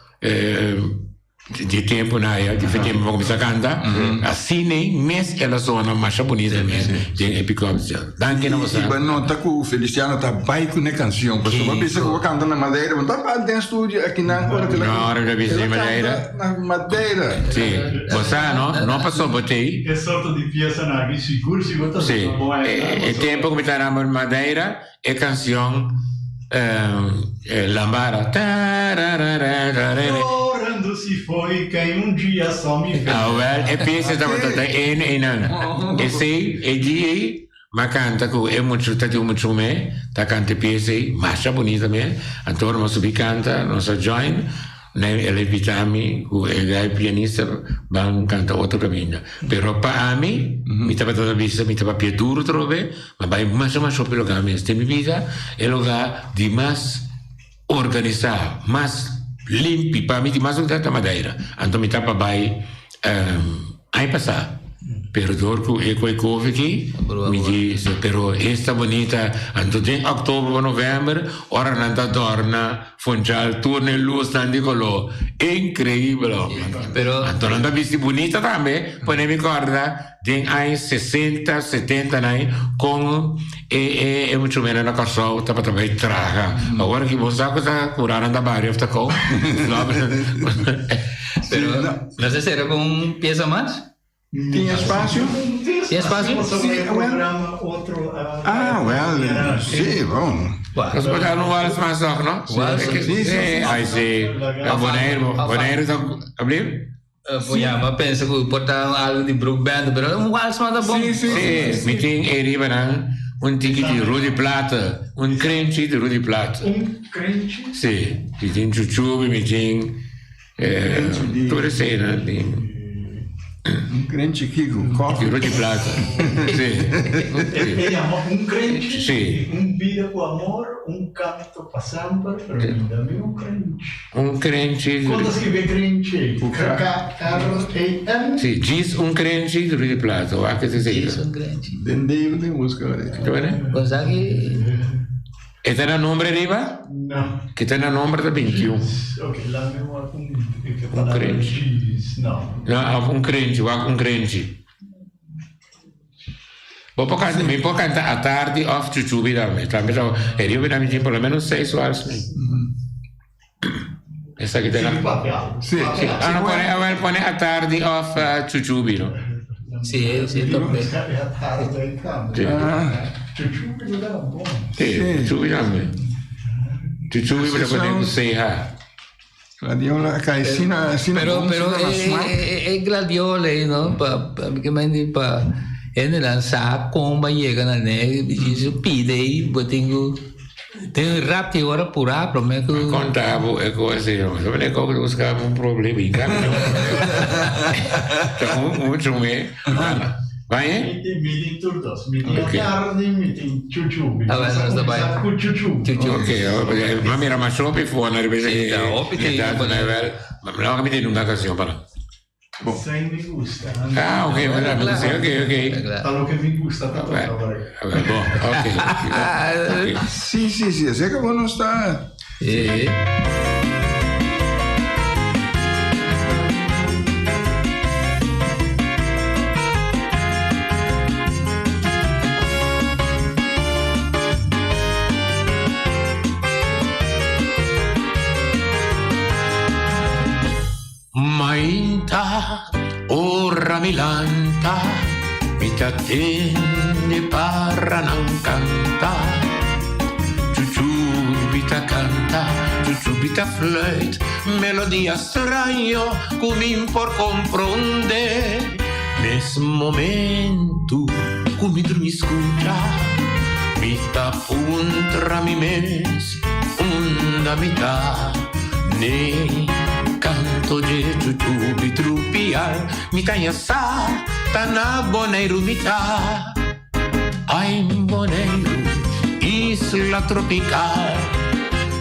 D: Di tempo na ya, di tempo pa kuminsá kanta, asina mes el a sona masha bunita mes den e pick-up. Danki na boso.
A: I bo nota ku Feliciano ta bai ku ne kanshon, pasobra bo a bisa ku bo kanta na Madeira, bo no ta bai den studio akinan ora ku el
D: No, ora ku el a bisa den Madeira.
A: Na Madeira.
D: Si, bo sa no, no pasobra bo t'ei.
B: E sorto di piesanan aki sigur sigur ta
D: Si,
B: sona bon aynan.
D: e tempo ku mi ta na Madeira, E canción Lambada
B: Chorando se foi quem um dia só me fez.
D: Awel e pieza tabata ta ene einan. Esey e dia ei m'a canta cu e muchu ta tin un muchu me ta canta e pieza ei masha bunita me anto ora m'a subi canta nos a join. Nan el a invitá mi ku e gai pianista ban kanta otro kaminda. Pero pa ami, mi tabata ta bisa mi ta papia duru trobe, ma bai masha masha hopi lugá mes. Den mi bida e lugá di mas organisá, mas limpi, pa mi di mas organisá ta Madeira. Anto mi ta pa bai Aña pasá, pero dor ku e ku e kofi aki, mi di, pero esta bunita, anto den òktober pa novèmber, ora nan ta dòrna Funchal tur n'e lusnan di koló, inkreibel hòmber. Anto nan ta bisti bunita tambe, pone mi kòrda den aña sesenta, setenta nan kon e e e muchumennan na Kòrsou tabata bai traha. Awor aki bo sa ku ta kura nan ta baria òf ta kou.
C: Pero no se cera con un pieza mas?
A: Tin espacio?
C: Tin espacio?
A: Sí, well. Ah, well, sí, bon.
D: Nos por dar un wals mas toch, no?
C: Wals?
A: Sí, sí.
D: Ay, sí. Boneiru, Boneiru ta, ablief?
C: Ja, m'a pensa ku por ta algo di Brook Band, pero un wals mas ta bon.
A: Sí, sí,
D: sí. Mi tin e riba nan un tiki di Rudy Plaate, un krenchi di Rudy Plaate.
B: Un krenchi?
D: Sí, mi tin chuchubi, mi tin Tur esei nan tin.
A: Un krenchi kiko? Koffie?
D: Di Rudy Plaate. Sí.
B: E yama un krenchi?
D: Sí.
B: Un bida ku amor, un kanto pa semper, pero mi da mi un krenchi.
D: Un krenchi.
B: Kon ta skribi e krenchi? K-R-E-N?
D: Sí, djis un krenchi di Rudy Plaate. Wak e ta esei.
C: Djis un krenchi.
A: Den David den buska ora.
D: Ta wene?
C: Bo sa ki.
D: E ta na nombre riba?
B: No.
D: Ki ta na nombre ta 21.
B: Ok, laat me wak un
D: Un krenchi.
B: No.
D: No, of un krenchi, wak un krenchi. Bo por kanta, mi por kanta atardi of chuchubi tambe. Tambe ta, e riba mi tin por lo menos seis wals mi. Esaki ta na.
A: Sí.
D: Sí. Ah, no, pone, awel, pone atardi of chuchubi, no?
C: Sí, sí, tope.
D: Sí. Sí, chuchubi tambe. Chuchubi bo ta pone ku CH.
A: Gladiola acá, asina, asina
C: Pero,
A: bon,
C: pero
A: asina na smaak.
C: e gladiola ei, no? Pa, pa, mi ke mende pa hendenan sa kon bo a yega na ne, su pide ei, bo tin ku Tin un rap di ora purá promé ku.
D: A konta bo e kos ei no. Sabe kiko ku buska un problema i kami no. Ta un mucho me. Bai eh?
B: Mi tin mi tin tur dos. Mi tin atardi, mi tin chuchu. Mi
C: Ah, bueno, nos ta bai.
B: ku chuchu.
C: Chuchu.
D: Ok, ma mira mas hopi for na riba
C: Sí, ta hopi tin.
D: No mi tin nunca canción para.
B: Esei mi gusta.
D: Ah, ok, bueno,
C: Claro.
D: sí, ok, ok.
B: Ta loke mi gusta ta toca por ahí.
D: A ver, bon, ok. Ok.
A: Sí, sí, sí, así que bueno está.
C: Sí.
D: Mainta, ora mi lanta, mi ta tende paranan canta. Chuchubi ta canta, chuchubi ta fluit, melodia straño cu mi por compronde. Mes momento cu mi drumi scucha, mi ta puntra mi mes. Unda mi ta ne canto dje chuchubi trupial mi ta ña sa ta na Boneiru mi ta Ay Boneiru isla tropical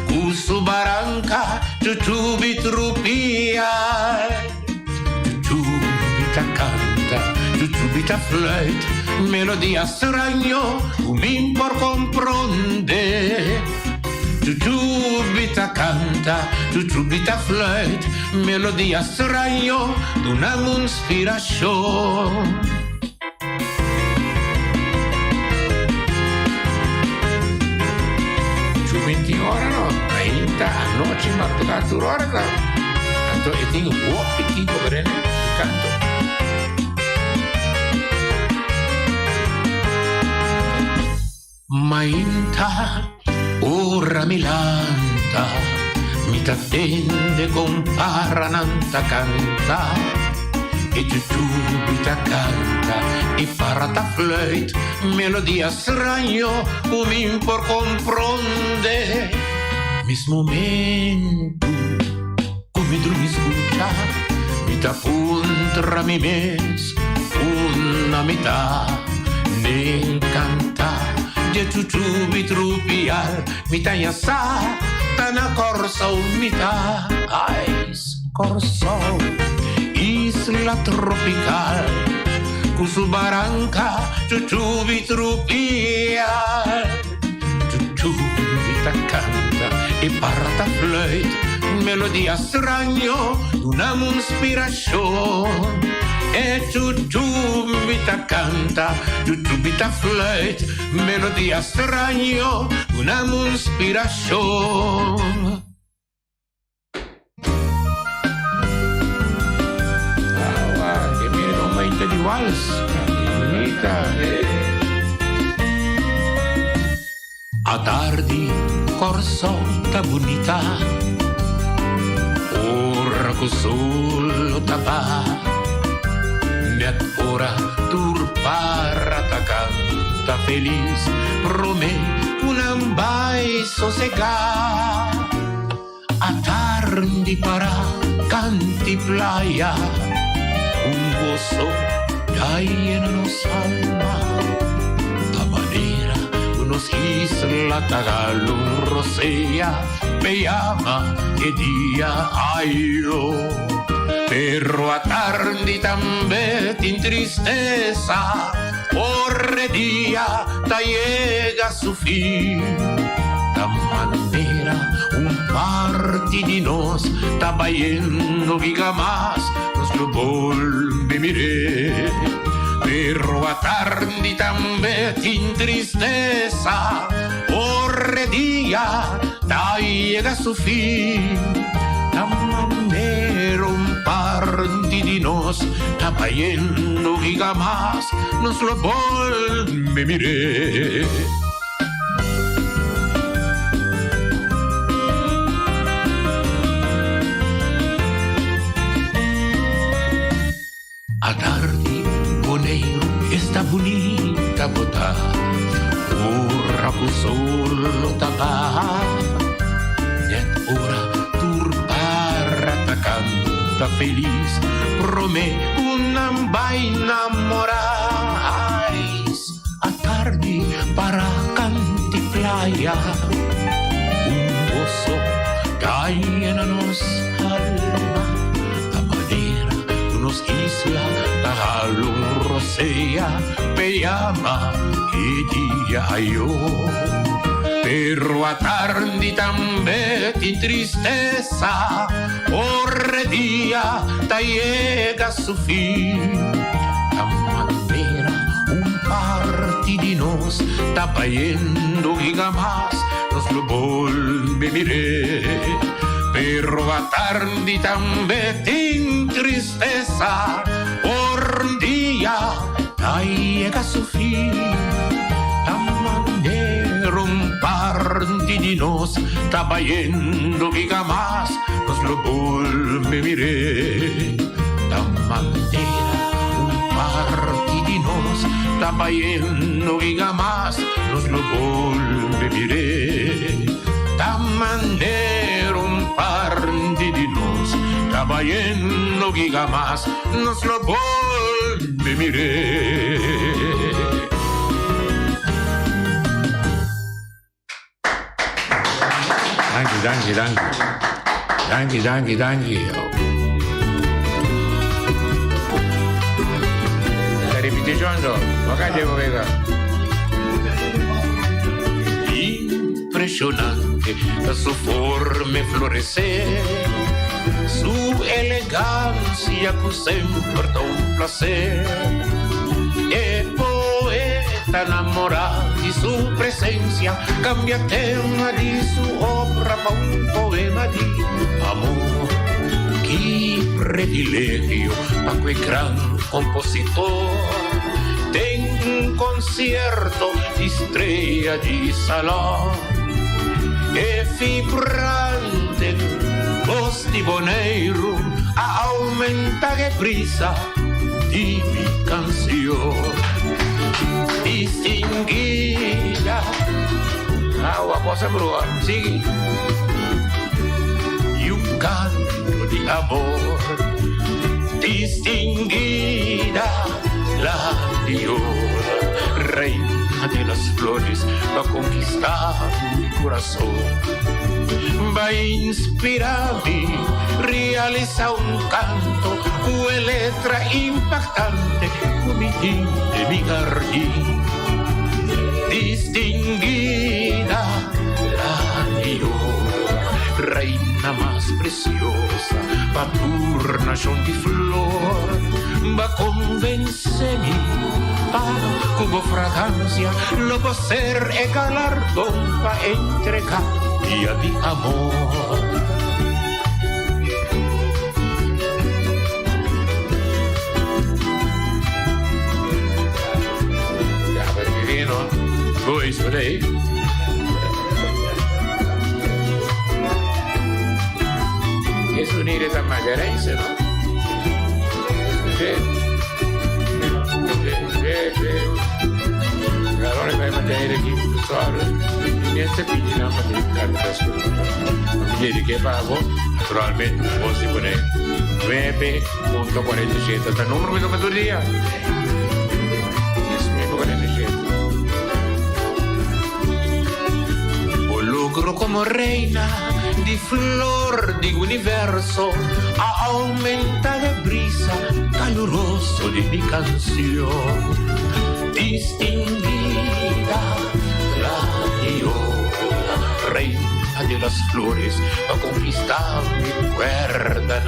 D: cu su baranca chuchubi trupial Chuchubi ta canta chuchubi ta fluit melodia straño cu mi por compronde. Chuchubi ta canta, chuchubi ta fluit, melodia straño, duna mi inspiracion. Chu 20 ora no, mainta, anochi, marduga, tur ora ta. Anto e tin hopi kiko berene di canto. Mainta, ora mi lanta, mi ta tende con paranan ta canta. E chuchubi ta canta, e para ta fluit, melodia straño cu mi por compronde. Mis momento cu mi drumi scucha, mi ta puntra mi mes una mi ta den canta dje chuchubi trupial mi ta ya sa ta na Kòrsou mi ta ais Kòrsou isla tropical ku su baranka chuchubi trupial chuchubi ta canta e para ta fluit melodia straño duna mi inspiracion e chuchubi ta canta chuchubi ta fluit melodia straño duna mi inspiracion. Ah, que mire un 20 di wals. Bonita. Atardi Kòrsou ta bunita Ora ku sol ta baha Nèt ora tur para ta kanta felis Promé ku nan bai sosegá Atardi para kanti playa Un goso ta yena nos alma Ta manera ku nos isla ta galun rosea Me yama e dia ayo Pero atardi tambe tin tristesa Ora e dia ta yega su fin Ta manera un parti di nos ta bayendo giga mas nos lo bolbe mir'é Pero atardi tambe tin tristesa Ora e dia ta yega su fin Ta manera un parti di nos ta bayendo giga mas nos lo bolbe mir'é. Atardi Boneiru esta bunita bo ta Ora ku sol lo ta baha Net ora tur para ta kanta felis Prome ku nan bai namora Ais atardi para kanti playa Un goso ta yena nos alma Ta manera ku nos isla ta hala un rosea Pe yama e dia ayo Pero atardi tambe tin tristesa Ora e dia ta yega su fin Ta manera un parti di nos ta bayendo giga mas nos lo bolbe mir'é Pero atardi tambe tin tristesa Ora un dia ta yega su fin Ta manera un parti di nos ta bayendo giga mas nos lo bolbe mir'é Ta manera un parti di nos ta bayendo giga mas nos lo bolbe mir'é Ta manera un parti di nos ta bayendo giga mas nos lo bolbe mir'é. Danki, danki, danki. Danki, danki, danki. Ta repeticion do. Wak a djego vega. Impresionante. Vibrante ta su forma e florecer, su elegancia cu semper ta un placer. E poeta namora di su presencia, cambia tema di su obra pa un poema di amor. Ki privilegio pa cu e gran compositor den un concierto di strea di salon. E vibrante voz di Boneiru a aumenta e brisa di mi cancion. Distinguida. Awa cosa brua, sigui. Y un canto di amor. Distinguida gladiola, reina de las flores, va a conquistar mi corazón. Va a inspirarme, realiza un canto, cu letra impactante, cu mi de mi jardín. Distinguida gladiola, reina más preciosa, pa tur nacion di flor, ba convencemi, pa cu bo fragancia lo bo ser e galardon pa entrega dia di amor. Ja, maar ik weet no. Boys, wat hey. E sonido ta magerense, no? Sí. Sí, sí, sí. Allora vai mantenere aqui, sorry. Niente pidi na pa carta Mi dediqué pa bo, naturalmente, vos di pone 9.47. Ta numero ku toka tur dia. Es 9.47. Bo logro como reina di flor di universo a aumenta e brisa caluroso di mi cancion. Distinguida gladiola, reina de las flores, va a conquistar mi cuerda,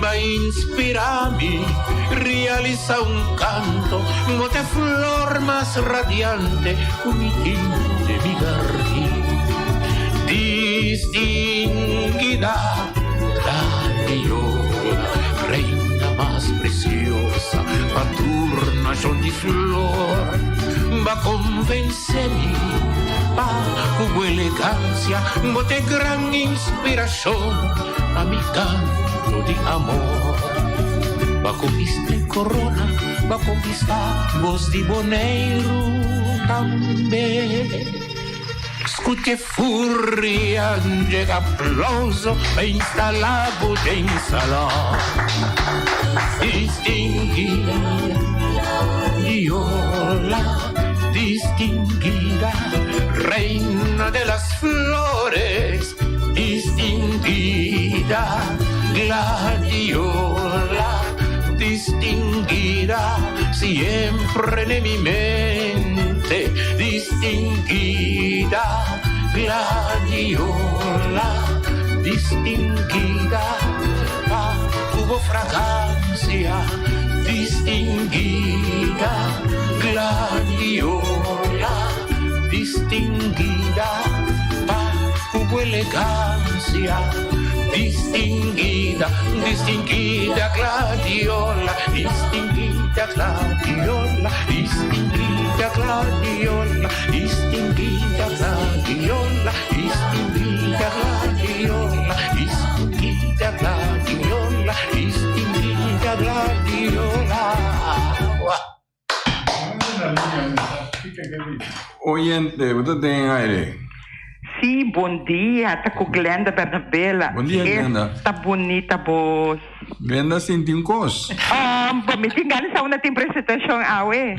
D: va a inspirarme, realiza un canto, bote flor más radiante, un de mi jardín. Distinguida gladiola, reina más preciosa, pa tur nacion di flor, va a convencerme, pa cu elegancia, bote gran inspiracion, pa mi canto di amor. Va a conquistar corona, va a conquistar voz di Boneiru tambe. Scuche furia, llega aplauso, e instala en salón. Distinguida, viola, distinguida, reina de las flores, distinguida, gladiola, distinguida, siempre en mi mente, distinguida, gladiola, distinguida, pa tuvo fragancia, distinguida, gladiola, distinguida, pa hubo elegancia, distinguida, distinguida gladiola, distinguida gladiola, distinguida gladiola, distinguida gladiola, distinguida gladiola, distinguida gladiola, distinguida gladiola.
A: Oyente, bo ta den aire.
E: Sí, bon dia, ta ku Glenda Bernabela.
A: Bon dia, Glenda.
E: Esta bunita bos.
A: Glenda sinti un kos.
E: Um, bo mi tin gana sa una tin presentashon awe.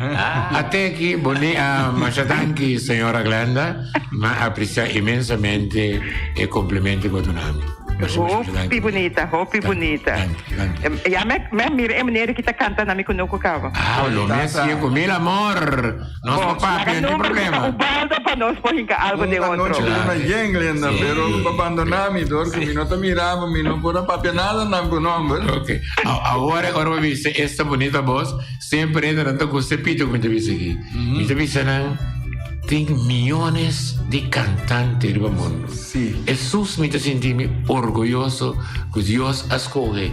D: Ate aki, bon dia, masha danki, señora Glenda. Ma aprecia inmensamente e complimento ku a duna mi.
E: Hopi bunita, hopi bunita. Ya me me mira e manera ki ta canta na mi kunuku kaba.
D: Ah, lo me hacía con mil amor. Nos no papia, no problema.
E: Ubaldo pa nos por hinca algo de otro.
A: Anoche luna yen, Glenda, pero pa abandoná mi dor ku mi no ta miraba, mi no por a papia nada na bo nomber.
D: Ok. Awor, ora bo bisa esta bunita voz, semper hende nan ta gusta e pito ku mi ta bisa aki. Mi ta bisa nan, tin miyones di cantante riba mundo.
A: Sí.
D: Esus mi ta sinti mi orguyoso ku Dios a skohe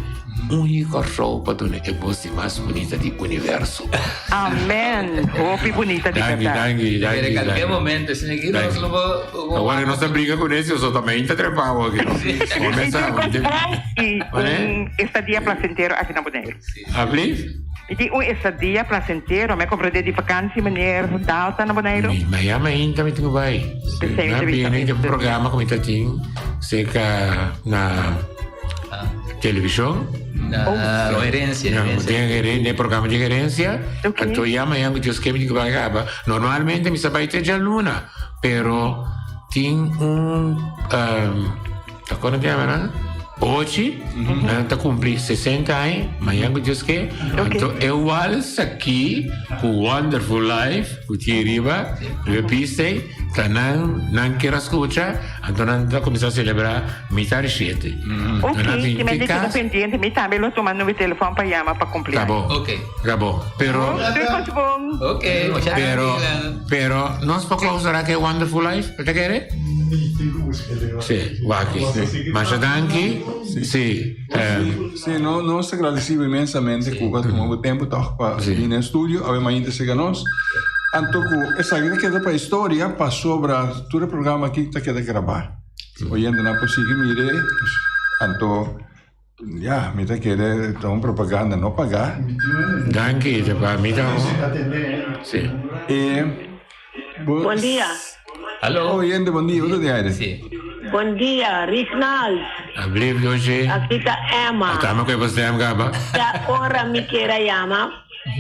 D: un i Kòrsou pa duna e bos di mas bunita di universo.
E: Amen! Hopi bunita di
D: Danki,
E: bèrdat.
D: danki, danki.
C: Pero kalke
D: danki.
C: momento, esei aki nos lo bo.
D: Awor nos ta brinka ku Nesio, so tambe ta trepa awo aki.
E: I
D: Komensá.
E: tur kos bon i
D: Wane?
E: un estadia placentero aki na Boneiru.
D: Ablief?
E: Mi tin un estadia placentero, mi a comprende di vakantie meneer Dalta na Boneiru.
D: Mi Miami ainda mi tin ku bai.
E: P'esei mi
D: Na
E: ta bisa
D: bini
E: mi.
D: un programa ku mi ta tin serka na television.
C: Na
E: Oh.
C: herencia,
D: Na
C: herencia.
D: den heren- den programa di herencia.
E: Ok.
D: Anto ya mañana ku Dios ke mi tin ku bai kaba. Normalmente mi sa bai te djaluna, pero tin un um, Ta kono te yama nan? Ochi, nan ta kumpli 60 aña, mañan ku Dios ke. Anto e wals aki ku Wonderful Life ku tin riba, riba pista ei, ta nan, nan kier a skucha, anto nan ta kuminsá selebrá mitar di shete.
E: Ok,
D: Nan a
E: ki
D: bin
E: men
D: te
E: di keda
D: kas.
E: pendiente, mi tambe lo tuma nubi telefòn pa yama pa kumpli
D: Ta
E: aña.
D: bon,
C: Ok.
D: ta bon. Pero,
E: Tur kos bon.
C: Ok, masha
D: pero,
C: danki, Glenda.
D: pero nos por klausurá ku e Wonderful Life, bo ta kere? Sí, waki. Masha danki. Sí.
A: Sí, no, nos ta agradecido inmensamente cu a tuma bo tempo toch pa bini na estudio, awe mainta sega nos. Anto cu esaki ta keda pa historia pasobra tur e programa aki ta keda graba. Oyentenan por sigui mire, anto ya, mi ta kere ta un propaganda no paga.
D: Danki, pa mi ta un. Sí.
A: E bo.
F: Bon dia.
C: Aló.
A: Oyente, bon dia. Bo ta di aire?
C: Sí.
F: Bon dia, Rignald.
D: Ablief, Doshi.
F: Aki ta Emma.
D: Ata mi ku e bo stem kaba.
F: Ta ora mi kier a yama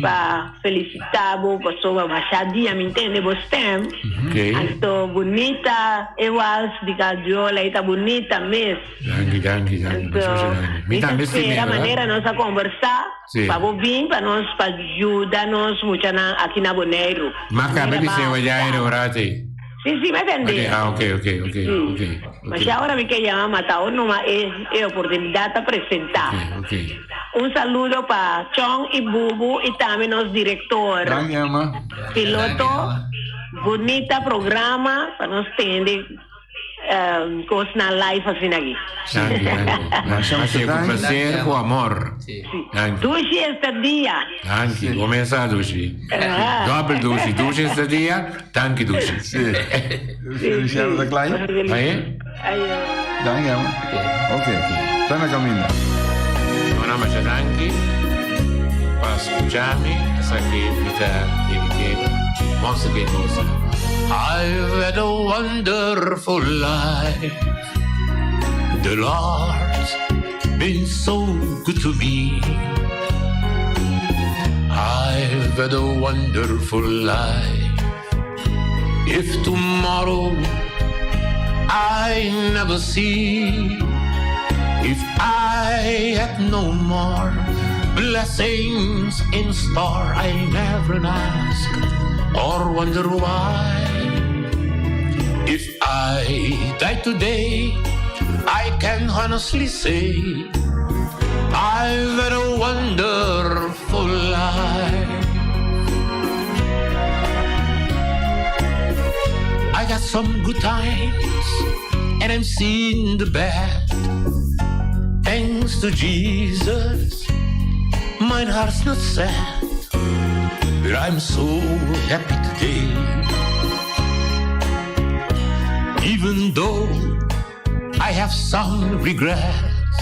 F: pa felicita bo pasobra masha dia mi ntende bo stem.
D: Ok.
F: Anto bunita e wals di Gardiola e ta bunita mes.
D: Danki, danki, danki.
F: Anto
D: Masha danki. Mi
F: mi ta
D: tambe stim'é,
F: spera
D: verdad?
F: manera nos a conversa
D: Sí.
F: pa bo bin pa nos pa yuda nos muchanan aki na Boneiru.
D: Ma kaba
F: Manera
D: di
F: ba
D: sewa ya
F: sa.
D: era orate.
F: Sí, sí, me entendí.
D: Ok, ah, ok, ok, ok,
F: Sí.
D: ok,
F: Ma
D: ok.
F: ya ora mi ke yama mata o numa e e oportunidad ta presenta.
D: Ok, ok.
F: Un saludo pa Chong y Bubu y tambe nos director.
A: Danki, Emma.
F: Piloto, bunita programa pa nos tende Cosnan live asina aki.
D: Danki, danki.
A: Masha
D: Así
A: mucho
D: cu
A: danki.
D: placer, cu amor.
C: Sí.
D: Danki.
F: Dushi esta dia.
D: Danki. Comenzá dushi.
F: Ah.
D: Dobbel dushi. Dushi esta dia, danki dushi.
A: Sí. Feliciano ta klaar?
D: Aye?
F: Ayo.
A: Danki, amor. Ok. Ta na caminda.
D: Bueno, masha danki pa scuchami. Esaki mi ta dediké Monster Gate Goza. I've had a wonderful life. The Lord's been so good to me. I've had a wonderful life. If tomorrow I never see, if I had no more blessings in store, I never ask or wonder why. If I die today, I can honestly say I've had a wonderful life. I got some good times and I'm seeing the bad. Thanks to Jesus, my heart's not sad, but I'm so happy today. Even though I have some regrets,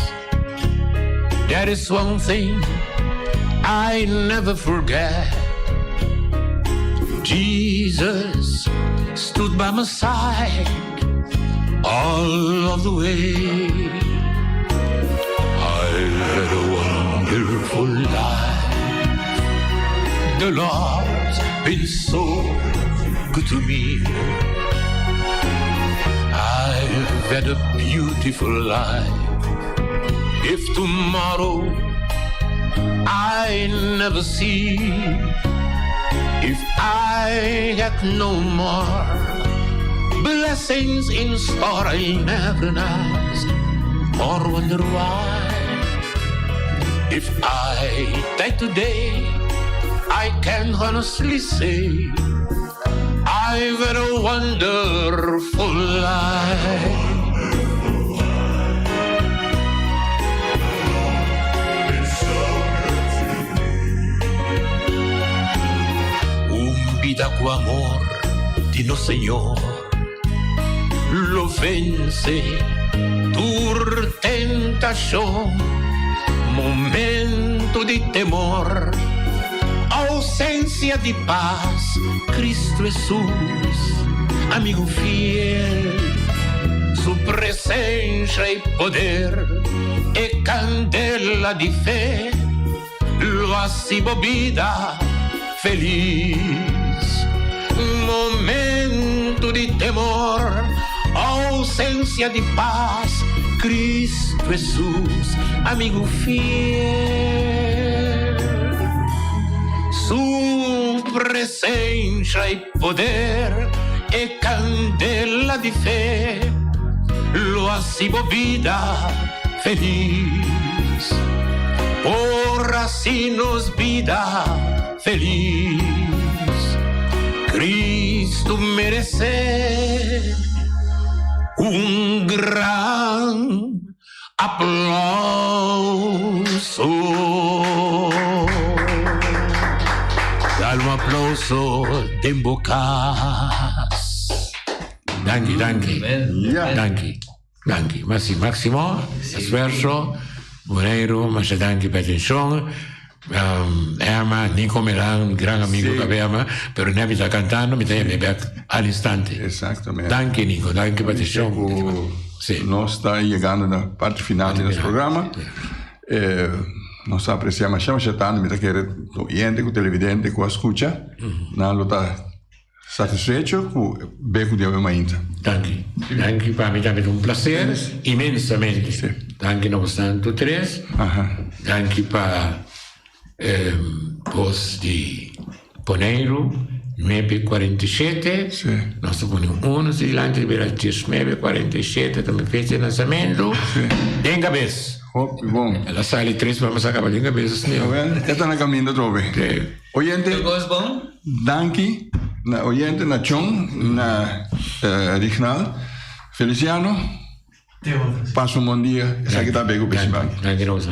D: there is one thing I never forget. Jesus stood by my side all of the way. I've had a wonderful life. The Lord's been so good to me. I've had a beautiful life.
G: If tomorrow I never see, if I get no more blessings in store, I'll never ask or wonder why. If I die today, I can honestly say I've had a wonderful life. Un bida ku amor di nos Señor lo vense tur tentashon, momento di temor, ausencia di paz, Cristo Jesus, amigo fiel, su presencia y poder, e candela di fe, lo haci bo bida feliz. Momento di temor, ausencia di paz, Cristo Jesus, amigo fiel. Su presencia y poder, e candela di fe, lo haci bo bida feliz. Por haci nos bida feliz. Cristo merece un gran aplauso. Dal un aplauso den bo cas.
D: Danki, danki.
A: Ja.
D: Danki. Danki. Masi Maximo, esfuerzo. Boneiru, masha danki pa atencion. Um, Emma, Nico Melan, gran amigo
A: Sí.
D: kabe Emma, pero ne mi ta cantando, mi ta yame back al instante.
A: Exactamente.
D: Danki Nico, danki pa atencion.
A: Ku
D: Sí.
A: Nos ta yegando na parti final di nos
D: final,
A: programa. Eh, nos ta aprecia masha masha tanto, mi ta kere oyente ku televidente ku a skucha, nan lo ta satisfecho ku be ku Dios mainta.
D: Danki. Danki pa mi tambe ta un placer inmensamente.
A: Sí.
D: Danki na bosnan tur tres.
A: Aha.
D: Danki pa eh, bos di Boneiru 9:47.
A: Sí.
D: Nos ta pone un uno dilanti di bira 19:47 ta mi fecha di lanzamento.
A: Sí.
D: Den cabes.
A: Hopi bon.
D: El a sali tres vamos a caba den cabes snel.
A: Wel, e ta na caminda trobe.
D: Sí.
A: Oyente,
C: Tur kos bon?
A: danki na oyente, na Chon, na eh, Rignal, Feliciano.
B: Te otro.
A: Pasa un bon dia. Esaki ta Bego Pishibanki.
D: Danki, Rosa.